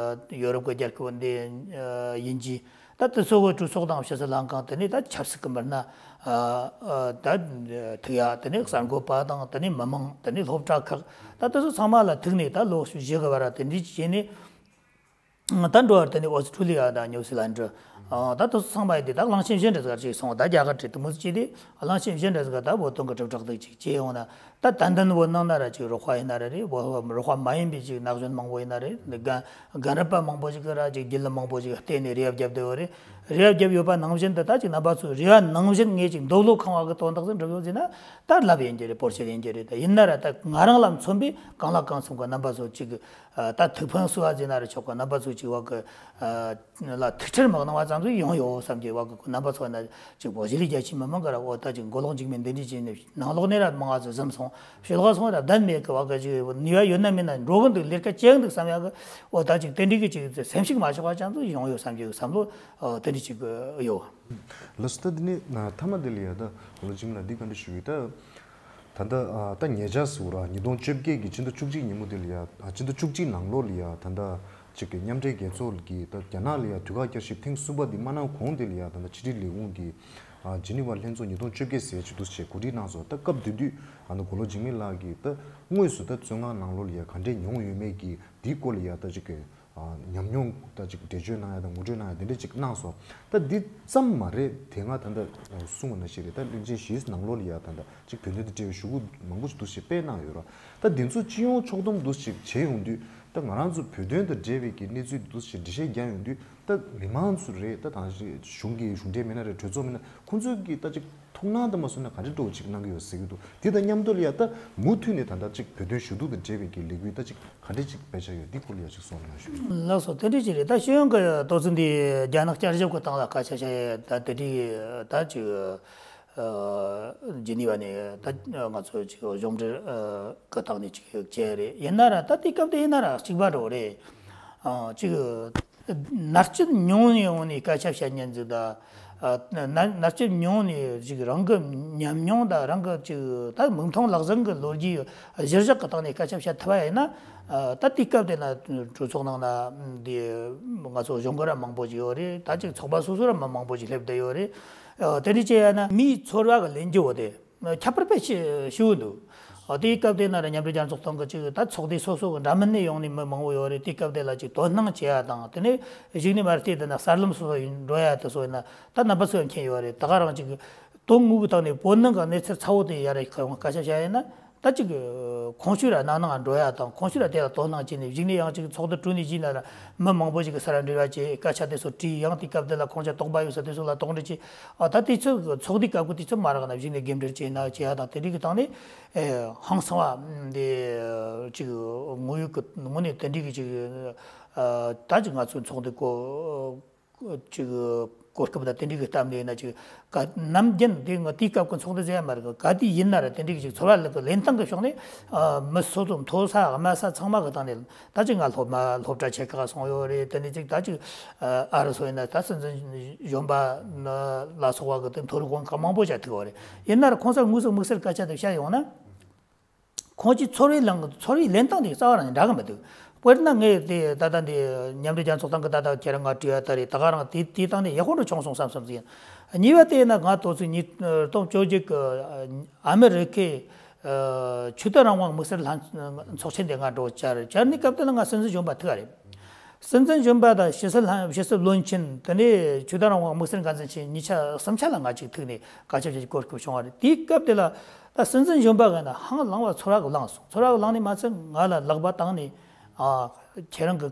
ཡོ་རོབ་ཀྱི་རྒྱལ་ཁབ་འདི་དབྱིན་ཇི། ད་དེ་ཚོ་གི་གྲོས་ཚོགས་དང་ཕྱི་སྲིད་ལྷན་ཁང་། དེ་ནས་ད་ཆབ་སྲིད་ཀྱི་མི་སྣ་ད་ཐུག་ཡ། དེ་ནས་གསར་འགོད་པ་དང་དེ་ནས་མི་མང་། དེ་ནས་སློབ་གྲྭ་ཁག་ད་དེ་ཚོ་ཚང་མ་ལ་ཐུག་ནས་ད་ལོ་བཞི་གི་བར་དེ་འདྲའི་བྱས་ནས། ད་འགྲོ་བར་དེ་ནས་ཨོ་སི་ཁྲུ་ལི་ཡ་དང་ནིའུ་སི་ལན་ཌི། ད་དེ་ཚོ་ཚང་མ་ཡི་དེ་ད་གླང་ཆེན་བཞི་འདྲ་ཟིག་ཅིག་སོང་། ད་རྒྱ་གར་གྲས་དེ་མོ་ཟིག་ཅིག་དེ་གླང་ཆེན་བཞི་འདྲ་ཟིག་ད་བོད་དོན་གི་དྲིལ་བསྒྲགས་དེ་ཅིག་བྱས་ཡོང་ན། ད་ཏན་ཏན་བོད་ནང་ན་ར་ཅིག་རོགས་པ་ཡིན་ན་ར་རེད། བོད་རོགས་པ་མ་ཡིན་པའི་ཅིག་ན་གཞོན་མང་པོ་ཡིན་ན་རེད། རྒན་རྒན་རབས་པ་མང་པོ་ཞིག་གིས་ར་ཅིག་བརྒྱུད་ལམ་མང་པོ་ཞིག་བལྟས་ནས་རེ་བ་བརྒྱབ་བསྡད་ཡོད་རེད། རེ་བ་བརྒྱབ་ཡོད་པ་ནང་བཞིན་དུ་ད་ཅིག་རྣམ་པ་ཚོས་རེ་བ་ནང་བཞིན་ངས་ཅིག་འདོད་བློ་ཁེངས་པ་གི་དོན་དག་ཟིག་འགྲུབ་ཡོད་ཟེར་ན་ད་ལབ་ཡིན་གྱི་རེད། བོར་ཆད་ཡིན་གྱི་རེད། ད་ཡིན་ན་ར་ད་ང་རང་ལ་མཚོན་པའི་གང་ལ་གང་འཚམ་གི་རྣམ་པ་ཚོ་ཅིག་ད་ཐུགས་ཕན་གསོས་པ་ཟེར་ན་ར་ཆོག་གི། རྣམ་པ་ཚོ་ཅིག་བ་གི་ལ་ཐུགས་ཁྲལ་མ་གནང་བ་ཙམ་ཞིག་ཡོང་ཡོད་བསམ་གྱི། བ་གི་རྣམ་པ་ཚོ་ན་ཅིག་བོད་གཞིས་ལུས་རྒྱ་ཆེའི་མི་མང་གི་ར་འོ་ད་ཅིག་མགོ་ལོག་འཇིགས་མེད་འདི་འདྲ་བྱས་ནས་ནང་ལོགས་ནས་ར་མང་ང་ཚོ་ཟིན་སོང་། ཕྱི་ལོགས་སོང་ར་བདེན་མེད་གི། བ་གི་ཅིག་ནུས་པ་ཡོད་ན་མེད་ན་འགྲོ་གི་འདུག་ལས་ཀ་བྱེད་གི་འདུག་བསམ་ཡག་གི། འོ་ད་ཅིག་དེ་འདྲའི་གི་ཅིག་སེམས་ཤུགས་མ་ཆག་པ་ཙམ་ཞིག་ཡོང་ཡོད་བསམ་གྱི་བསམ་བློ་དེ་འདྲ་ཅིག་ཡོད། ལགས་སོ། ད་འདི་ནས་མཐའ་མ་འདི་ལ་ཡ་ད་གོ་ལོ་ཇིམ་ལ་འདི་ག་འདྲ་ཞུ་གི། ད་ད་ལྟ་ཨ་ད་ཉེ་ཆར་ཟེར་ར་ཉིས་སྟོང་བཅོ་བརྒྱད་ཀྱི་ཕྱི་ཟླ་བཅུ་གཅིག་ཉིན་མོ་འདི་ལ་ཡ། ཨ་ཕྱི་ཟླ་བཅུ་གཅིག་ནང་ལོགས་ལ་ཡ། ད་ལྟ་ཅིག་གི་མཉམ་འབྲེལ་རྒྱལ་ཚོགས་ཀྱི་ད་རྒྱ་ནག་ལ་ཡ་དུས་བཀག་བསྐྱར་ཞིབ་ཐེངས་གསུམ་པ་འདི་མ་གནང་གོང་འདི་ལ་ཡ། ད་ལྟ་ཕྱི་དྲིལ་ལས་ཁུངས་ཀྱི་ཨ་ཇི་ནི་ཝ་ལྷན་ཚོགས་ཉིས་སྟོང་བཅོ་བརྒྱད་ཟེར་ཅིག་འདུག་ཅེས་གོ་སྒྲིག་གནང་སོང་། ད་སྐབས་དེ་དུས་ཨ་ནི་གོ་ལོ་ཇིམ་ལགས་ཀྱིས་ད་དངོས་སུ་ད་བཙོན་ཁང་ནང་ལོགས་ལ་ཡ་ག་འདྲས་མྱོང་ཡོད་མེད་ཀྱི་འདིའི་སྐོར་ལ་ཡ་ད་ཅིག་གི་ཨ་ཉམས་མྱོང་ད་ཅིག་འགྲེལ་བརྗོད་གནང་ཡ་དང་ངོ་སྤྲོད་གནང་ཡ་དེ་འདྲ་ཅིག་གནང་སོང་། ད་འདི་ཙམ་མ་རེད། དེ་སྔ་ད་ལྟ་གསུངས་པ་ནང་བཞིན་རེད། ད་གླིང་ཆེན་བཞིའི་ནང་ལོགས་ལ་ཡ་ད་ལྟ་ཅིག་བོད་དོན་དང་འབྲེལ་བའི་ཞུ་སྐུལ་མང་པོ་ཞིག་འདུག་ཅེས་སྤེལ་གནང་ཡོད་ར། ད་འདི་ཚོ་སྤྱི་ཡོངས་ཕྱོགས་བསྡོམས་འདུག་ཅིག་བྱས་ཡོང་དུས། ད་ང་རང་ཚོ་བོད་དོན་དང་འབྲེལ་བའི་གི་གནས་ཚུལ་འདུག་ཅིག་འགྲེལ་བཤད་རྒྱག་ཡོང་དུས། ད་མི་མང་ཚོ་རེད། ད་དང་གཞི་གཞུང་གི་གཞུང་འབྲེལ་མི་སྣ་རེད། གྲོས་ཚོགས་མི་སྣ་ཁོང་ཚོས་ཀྱིས་ད་ཅིག་ཐུགས་སྣང་དུ་མ་སོང་ན་ག་འདྲ་འགྲོ་ཅིག་གནང་གི་ཡོད་ཟེར་གྱི་འདུག་དེ་དང་མཉམ་དུ་ལ་ཡ་ད་མུ་མཐུད་ནས་ད་ལྟ་ཅིག་བོད་དོན་ཞུ་གཏུག་དང་འབྲེལ་བའི་གི་ལས་འགུལ་ད་ཅིག་ག་འདྲ་ཅིག་སྤེལ་འཆར་ཡོད། འདི་སྐོར་ལ་ཡ་ཅིག་གསུང་གནང་ཞུ། ལགས་སོ། དེ་འདྲ་ཅིག་རེད། ད་ཤེས་ཡོན་གྱི་ཏོག་ཙམ་འདི་རྒྱ་ནག་བསྐྱར་ཞིབ་ཀྱི་སྟེང་ལ་སྐད་ཆ་བཤད་ཡ་ད་དེ་འདྲའི་ད་ཅིག་ཨ་ཇི་ནི་ཝ་ནས་ད་ང་ཚོ་ཅིག་གཞུང་འབྲེལ་ཨ་གི་སྟེང་ནས་ཅིག་བྱས་རེད། ཡིན་ན་ར་ད་དེ་སྐབས་དེ་ཡིན་ན་ར་གཅིག་པ་འགྲོ་རེད། ཨ་ཅིག་མནར་གཅོད་མྱོང་ནས་ཡོང་ནས་སྐད་ཆ་བཤད་མཁན་ཟིག་དང་། ཨ་མནར་མནར་གཅོད་མྱོང་ནས་ཅིག་རང་གི་ཉམས་མྱོང་དང་རང་གི་ཅིག་ད་མིག་མཐོང་ལག་ཟིན་གྱི་ལོ་རྒྱུས་གཞིར་བཞག་གི་སྟེང་ནས་སྐད་ཆ་བཤད་ཐུབ་པ་ཡིན་ན། ཨ་ད་དེ་སྐབས་དེ་ན་གྲོས་ཚོགས་ནང་ན་འདི་ང་ཚོ་གཞུང་གི་ར་མང་པོ་ཞིག་ཡོད་རེད། ད་ཅིག་ཚོགས་པ་སོ་སོ་ར་མི་མང་པོ་ཞིག་སླེབས་བསྡད་ཡོད་རེད། ཨ་དེ་འདྲ་བྱས་ཡ་ན་མིའི་ཚོར་བ་གི་ལེན་རྒྱུ་བོ་དེ། ཁྱད་པར་དཔེ་ཞེ་ཞེ་པོ་འདུག་ཨ་དེའི་སྐབས་དེ་ན་ར་མཉམ་འབྲེལ་རྒྱལ་ཚོགས་སྟེང་གི་ཅིག་ད་ཚོགས་སྡེ་སོ་སོ་གི་འདྲ་མིན་ནས་ཡོང་ནས་མི་མང་པོ་ཡོད་རེད། དེའི་སྐབས་དེ་ལ་ཅིག་དོ་སྣང་བྱེད་ཡ་དང་། དེ་ནས་གཞུག་ནས་མར་བལྟས་དེ་ན་གསར་ལམ་སོ་སོ་ཡིན་འགྲོ་ཡ་དེ་ཚོ་ཡིན་ན་ད་རྣམ་པ་ཚོས་མཁྱེན་ཡོད་རེད། ད་ག་རང་ཅིག་དོན་དངོས་ཀྱི་སྟེང་ནས་བོད་ནང་གི་གནས་ཚུལ་ཚ་བོ་དེ་ཡ་ར་སྐད་ཆ་བཤད་ཡ་ཡིན་ན། ད་ཅིག་གོང་ཞུས་ར་ནང་ནང་འགྲོ་ཡ་དང་། གོང་ཞུས་ར་དེ་ལ་དོ་སྣང་བྱས་ནས་གཞུག་ནས་ཡང་ཅིག་ཚོགས་འདུ་གྲོལ་ནས་གཞུག་ན་ར་མི་མང་པོ་ཞིག་གི་ས་ར་འབྲེལ་བ་བྱས། སྐད་ཆ་དེ་ཚོ་དྲིས། ཡང་དེ་སྐབས་དེ་ལ་ཁོང་ཚོ་དོགས་པ་ཡོད་ས་དེ་ཚོ་ལ་དོགས་འདྲི་བྱས། ཨ་ད་དུས་ཚོད་ཚོགས་འདུའི་སྐབས་ཀྱི་དུས་ཚོད་མ་རག་ན་གཞུག་ནས་རྒན་འབྲེལ་བྱས་ན་བྱས་ཡ་དང་། དེ་རིགས་ཀྱི་སྟེང་ནས་ཨེ་ཧང་སང་བ་འདི་ཅིག་དངོས་ཡོད་ཀྱི་ངོས་ནས་དེ་འདྲའི་གི་ཅིག་ཨ་ད་ཅིག་ང་ཚོའི་ཚོགས་འདུ་གོ་ཅིག་གོ་སྐབས་དང་དེ་འདྲའི་གི་སྟབས་ནས་ན་ཅིག་ག་ནམ་རྒྱུན་དེ་ང་དེའི་སྐབས་ཀྱི་ཚོགས་འདུ་ཟེར་ཡ་མ་རེད། ག་དུས་ཡིན་ན་ར་དེ་འདྲའི་གི་ཅིག་ཚོར་བ་ལ་གི་ལེན་སྟངས་ཀྱི་ཕྱོགས་ནས་ཨ་མི་སོ་སོ་མཐོ་ས་དམའ་ས་ཚང་མ་གི་སྟེང་ནས། ད་ཅིག་ང་སློབ་མ་སློབ་གྲྭ་ཆེ་ཁག་སོང་ཡོད་རེད། དེ་ནས་ཅིག་ད་ཅིག་ཨ་རུ་སོང་ཡིན་ན་ད་སྲིད་འཛིན་གཞོན་པ་ལ་སོགས་པ་གི་དེ་མཐོ་རིམ་གོང་ཁག་མང་པོ་བྱ་ཐུབ་ཡོད་རེད། ཡིན་ན་ར་ཁོང་ཚོར་དངོས་སུ་དམིགས་བསལ་སྐད་ཆ་དེ་བཤད་ཡོང་ན། ཁོང་ཚོའི་ཚོར་བའི་ལངས་ཚོར་བའི་ལེན་སྟངས་དེ་རྩ་བ་རང་ནས་འདྲ་གི་མི་འདུག་དཔེར་ན་ངས་དེ་ད་ལྟ་འདི་མཉམ་འབྲེལ་རྒྱལ་ཚོགས་སྟེང་གི་ད་ལྟ་ཁྱེད་རང་ང་དྲིས་ཡ་ད་རེད། ད་ག་རང་དེ་དེའི་སྟེང་ནས་ཡག་པོ་འདྲ་བྱུང་སོང་བསམ་བསམ་ཟིན། གཉིས་པ་དེ་ཡིན་ན་ང་ཏོག་ཙམ་ཉིས་སྟོང་བཅོ་བརྒྱད་ཀྱི་ཨ་མི་རི་ཀའི་ཆོས་དད་རང་དབང་དམིགས་བསལ་ལྷན་ཚོགས་ཆེན་དེ་ང་འགྲོ་བཅར་བཅར་ནས་སྐབས་དེ་ལ་ང་སྲིད་འཛིན་གཞོན་པ་ཐུག་ག་རེད། སྲིད་འཛིན་གཞོན་པ་དང་ཕྱི་སྲིད་ལྷན་ཕྱི་སྲིད་བློན་ཆེན། དེ་ནས་ཆོས་དད་རང་དབང་དམིགས་བསལ་འགན་འཛིན་ཆེན་གཉིས་ཆ་གསུམ་ཆ་ལ་ང་གཅིག་ཐུག་ནས་བཀའ་ཁྱབ་བྱེད་ཀྱི་གོ་སྐབས་བྱུང་བ་རེད། དེའི་སྐབས་དེ་ལ་ད་སྲིད་འཛིན་གཞོན་པ་གི་ན་ཧང་ལངས་པ་ཚོར་བ་གི་ལངས་སོང་། ཚོར་བ་གི་ལངས་ནས་མ་ཚད་ང་ལ་ལག་པ་བཏང་ནས་ཨ་ཁྱེད་རང་གི་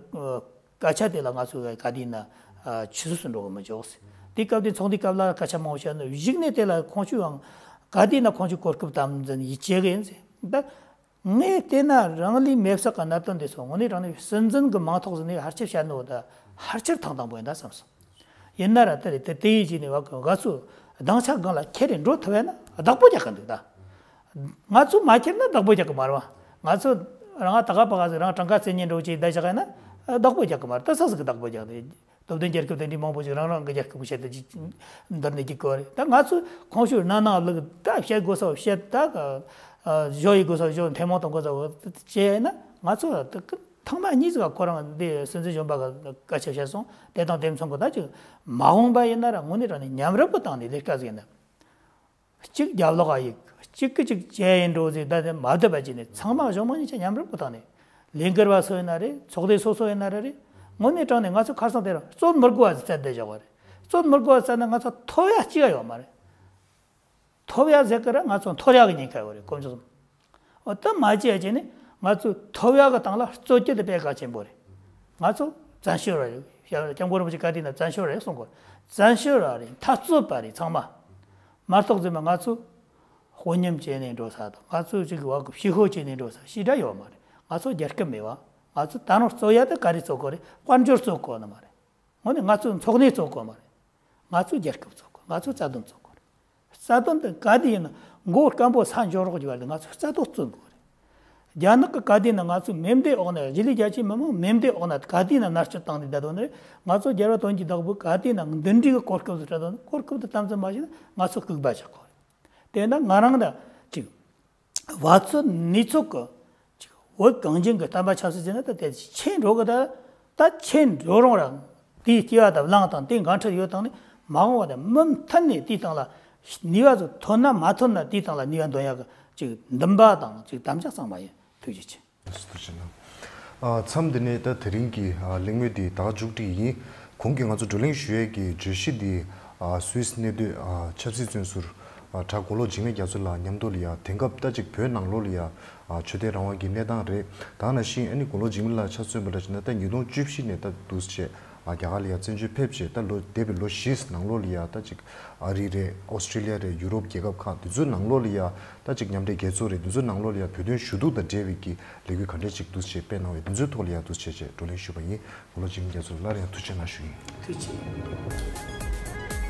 སྐད་ཆ་དེ་ལ་ང་ཚོས་ག་དུས་ན་ཨ་ཕྱི་སོ་སོ་འགྲོ་གི་མི་འཇོག་ཟེར། དེའི་སྐབས་དེ་ཚོགས་འདུའི་སྐབས་ལ་སྐད་ཆ་མང་པོ་བཤད་ནས་གཞིགས་ནས། དེ་ལ་ཁོང་ཚོའང་ག་དུས་ན་ཁོང་ཚོའི་གོ་སྐབས་དམ་འཛིན་ཡིད་ཆེས་ཀྱི་ཡིན་ཟེར། ད་ངས་བལྟས་ན་རང་ལུས་མེར་བསྲེགས་ཀྱི་གནད་དོན་དེ་ཚོ་དངོས་གནས་དྲང་གནས་སྲིད་འཛིན་གྱི་མིང་ཐོག་ཟིན་ནས་ཕལ་ཆེར་བཤད་ནོ་ད་ཕལ་ཆེར་ཐེངས་དང་པོ་ཡིན་ད་བསམ་སོང་། ཡིན་ན་ར་དེ་རེད། དེ་དེ་ཡིན་གྱི་ནས་བ་གི་ང་ཚོ་སྡིངས་ཆ་སྒང་ལ་ཁྱེར་རེ་འགྲོ་ཐུབ་ཡ་ན་བདག་པོ་རྒྱག་གི་འདུག་ད། ང་ཚོ་མ་ཁྱེར་ན་བདག་པོ་རྒྱག་གི་མ་རེད་བ། ང་ཚོ་རང་ད་ག་པ་ག་ཟིག་རང་གྲངས་ཀ་བཙན་ཉན་འགྲོ་ཅིག་བསྡད་བཞག་ཡ་ན་བདག་པོ་རྒྱག་གི་མ་རེད། ད་ས་ཟིག་གི་བདག་པོ་རྒྱག་དེ། སྟོབས་ལྡན་རྒྱལ་ཁབ་དེ་འདྲའི་མང་པོ་ཞིག་རང་རང་གི་རྒྱལ་ཁབ་བཤད་དེ་ཅིག་འདིར་ནས་རྒྱུག་གི་རེད། ད་ང་ཚོས་ཁོང་ཚོའི་ནང་ནང་ལུགས་ད་བཤད་དགོས་ས་བཤད། ད་ག་ཨ་བཞོ་ཡི་དགོས་ས་བཞོ། ཐེངས་མང་གཏོང་དགོས་ས་བྱས་ན་ང་ཚོ་ད་ག་ཐེངས་མ་གཉིས་ཟིག་ག་ཁོ་རང་འདི་སྲིད་འཛིན་གཞོན་པ་ག་སྐད་ཆ་བཤད་སོང་། དེ་དང་དེ་མཚུངས་གི་ད་ཅིག་མ་འོངས་པ་ཡིན་ན་ར་དངོས་གནས་དྲང་གནས་མཉམ་རུབ་གི་སྟེང་ནས་ལས་ཀ་ཟིག་ཡིན་ན། གཅིག་རྒྱབ་ལོགས་ཡིག་གཅིག་གི་གཅིག་བྱས་ཡིན་འགྲོ་ཟིག་ད་དེ་མ་བསྡད་པ་བྱས་ནས་ཚང་མ་གཞུང་མང་གཉིས་ཆ་མཉམ་རུབ་གི་སྟེང་ནས། ལས་འགུལ་བ་སུ་ཡིན་ན་རེད། ཚོགས་སྡེ་སོ་སོ་ཡིན་ན་རེ་རེད། དངོས་གནས་དྲང་གནས་ང་ཚོ་ཁ་སང་དེ་རིང་རྩོད་མི་དགོས་པ་ཟིག་བཙལ་བསྡད་བཞག་པ་རེད། རྩོད་མི་དགོས་པ་བཙལ་ན་ང་ཚོ་ཐོབ་ཡ་གཅིག་ཡ་ཡོད་མ་རེད། ཐོབ་ཡ་ཟེར་གི་ར་ང་ཚོ་འཐོར་ཡ་གི་ཉེན་ཁ་ཡོད་རེད། དཀོན་མཆོག་གསུམ། འོ་ད་མ་བྱས་བྱས་ནས་ང་ཚོས་ཐོབ་ཡ་གི་སྟེང་ལ་རྩོད་རྒྱུ་དེ་དཔེ་གལ་ཆེན་པོ་རེད། ང་ཚོ་བཙན་བྱོལ་བ་རེད། སྐྱབས་མགོན་རིན་པོ་ཆེ་ག་དུས་ན་བཙན་བྱོལ་བ་རེད་གསུང་གི་རེད། བཙན་བྱོལ་བ་རེད། འཐབ་རྩོད་པ་རེད་ཚང་མ། མ་གཏོགས་ཟེར་མ་ང་ཚོ་དཔོན་ཉམས་བྱས་ནས་འགྲོ་ས་དང་། ང་ཚོ་ཅིག་བ་གི་ཕྱི་ཤོག་བྱས་ནས་འགྲོ་ས་ཞེ་དྲག་ཡོད་མ་རེད། ང་ཚོ་རྒྱལ་ཁབ་མེད་བ། ང་ཚོ་ད་རུང་རྩོད་ཡ་དེ་ག་རེ་རྩོད་དགོས་རེད། དཔལ་འབྱོར་རྩོད་དགོས་ནི་མ་རེད། དངོས་གནས་ང་ཚོ་འཚོ་གནས་རྩོད་དགོས་མ་རེད། ང་ཚོ་རྒྱལ་ཁབ་རྩོད་དགོས། ང་ཚོ་རྩ་དོན་རྩོད་དགོས་རེད། རྩ་དོན་དེ་ག་དུས་ཡིན་ན་མགོ་སྐམ་པོ་ས་འཇོག་རོགས་ཀྱི་བར་དུ་ང་ཚོ་རྩ་དོན་རྩོད་དགོས་རེད། རྒྱ་ནག་གི་ག་དུས་ན་ང་ཚོ་མེ་མདའི་འོག་ན། རྗེས་ལུས་རྒྱལ་སྤྱིའི་མི་མང་མེ་མདའི་འོག་ན་ག་དུས་ན་མནར་གཅོད་བཏང་ནས་བསྡད་དོ་ནི་རེད། ང་ཚོ་རྒྱལ་བ་དོན་གྱི་བདག་པོས་ག་དུས་ན་འདི་འདྲའི་གི་གོ་སྐབས་སུ་སྤྲད་དོ་ནི། གོ་སྐབས་དེ་དམ་འཛིན་མ་བྱས་ན་ང་ཚོ་ལྐུགས་པ་ཆགས་དགོས་རེད། དེས་ན་ང་རང་ད་ཅིག་བ་ཚོད་ནུས་ཚོད་ཀྱི་ཅིག་བོད་གངས་ཅན་གྱི་བསྟན་པ་ཆབ་སྲིད་ཟེར་ན་ད་དེ་ཆེན་འགྲོ་གི། ད་ད་ཆེན་འགྲོ་རུང་ར་དེའི་སྐྱེ་བ་དང་བླངས་དང་དེའི་འགན་འཁྲི་ཡོད་སྟེང་ནས་མ་འོངས་པ་དང་མུ་མཐུད་ནས་དེའི་སྟེང་ལ་ནུས་པ་ཚོ་ཐོན་ན་མ་ཐོན་ན་དེའི་སྟེང་ལ་ནུས་པ་འདོན་ཡག་གི་ཅིག་འདུན་པ་དང་ཅིག་དམ་བཅའ་གཙང་མ་ཡིན། ཐུགས་རྗེ་ཆེ། ཐུགས་རྗེ་གནང་། ཨ། མཚམས་འདི་ནས་ད་དེ་རིང་གི་ཨ་གླེང་མོལ་འདི་ད་མཇུག་སྒྲིལ་ཡིན། གོང་གི་ང་ཚོ་བགྲོ་གླེང་ཞུ་ཡས་ཀྱི་བརྗོད་གཞི་འདི་ཨ་སུད་སི་གནས་སྡོད་ཨ་ཆབ་སྲིད་བཙོན་ཟུར་ཨ་གྲྭ་མགོ་ལོག་འཇིགས་མེད་རྒྱ་མཚོ་ལགས་མཉམ་དུ་ལ་ཡ། དེང་སྐབས་ད་ཅིག་བོད་ནང་ལོགས་ལ་ཡ་ཨ་ཆོས་དད་རང་དབང་གི་གནས་སྟངས་རེད། ད་ནང་བཞིན་ཨ་ནི་མགོ་ལོག་འཇིགས་མེད་ལགས་ཆ་མཚོན་པ་འདྲ་བྱས་ན་ད་ཉིས་སྟོང་བཅུ་བཞི་ནས་ད་འདུག་སེ་བྱས་ཨ་རྒྱ་གར་ལ་ཡ་བཙན་བྱོལ་ཕེབས་བྱས། ད་ལོ་འདས་པའི་ལོ་བཞིའི་ནང་ལོགས་ལ་ཡ་ད་ཅིག་ཨ་རི་རེད། ཨོ་སི་ཀྲི་ལི་ཡ་རེད། ཡུ་རོབ་རྒྱལ་ཁབ་ཁག་འདི་ཚོའི་ནང་ལོགས་ལ་ཡ། ད་ཅིག་མཉམ་འབྲེལ་རྒྱལ་ཚོགས་རེད། འདི་ཚོའི་ནང་ལོགས་ལ་ཡ་བོད་དོན་ཞུ་གཏུག་དང་འབྲེལ་བའི་གི་ལས་འགུལ་ག་འདྲས་ཅིག་འདུག་སེ་སྤེལ་གནང་བས། འདི་ཚོའི་ཐོག་ལ་ཡ་འདུག་སེ་བྱས་བགྲོ་གླེང་ཞུས་པ་ཡིན། མགོ་ལོག་འཇིགས་མེད་རྒྱ་མཚོ་ལགས་སླར་ཡང་ཐུགས་རྗེ་གནང་ཞུ་ཡིན། ཐུགས་རྗེ་ཆེ།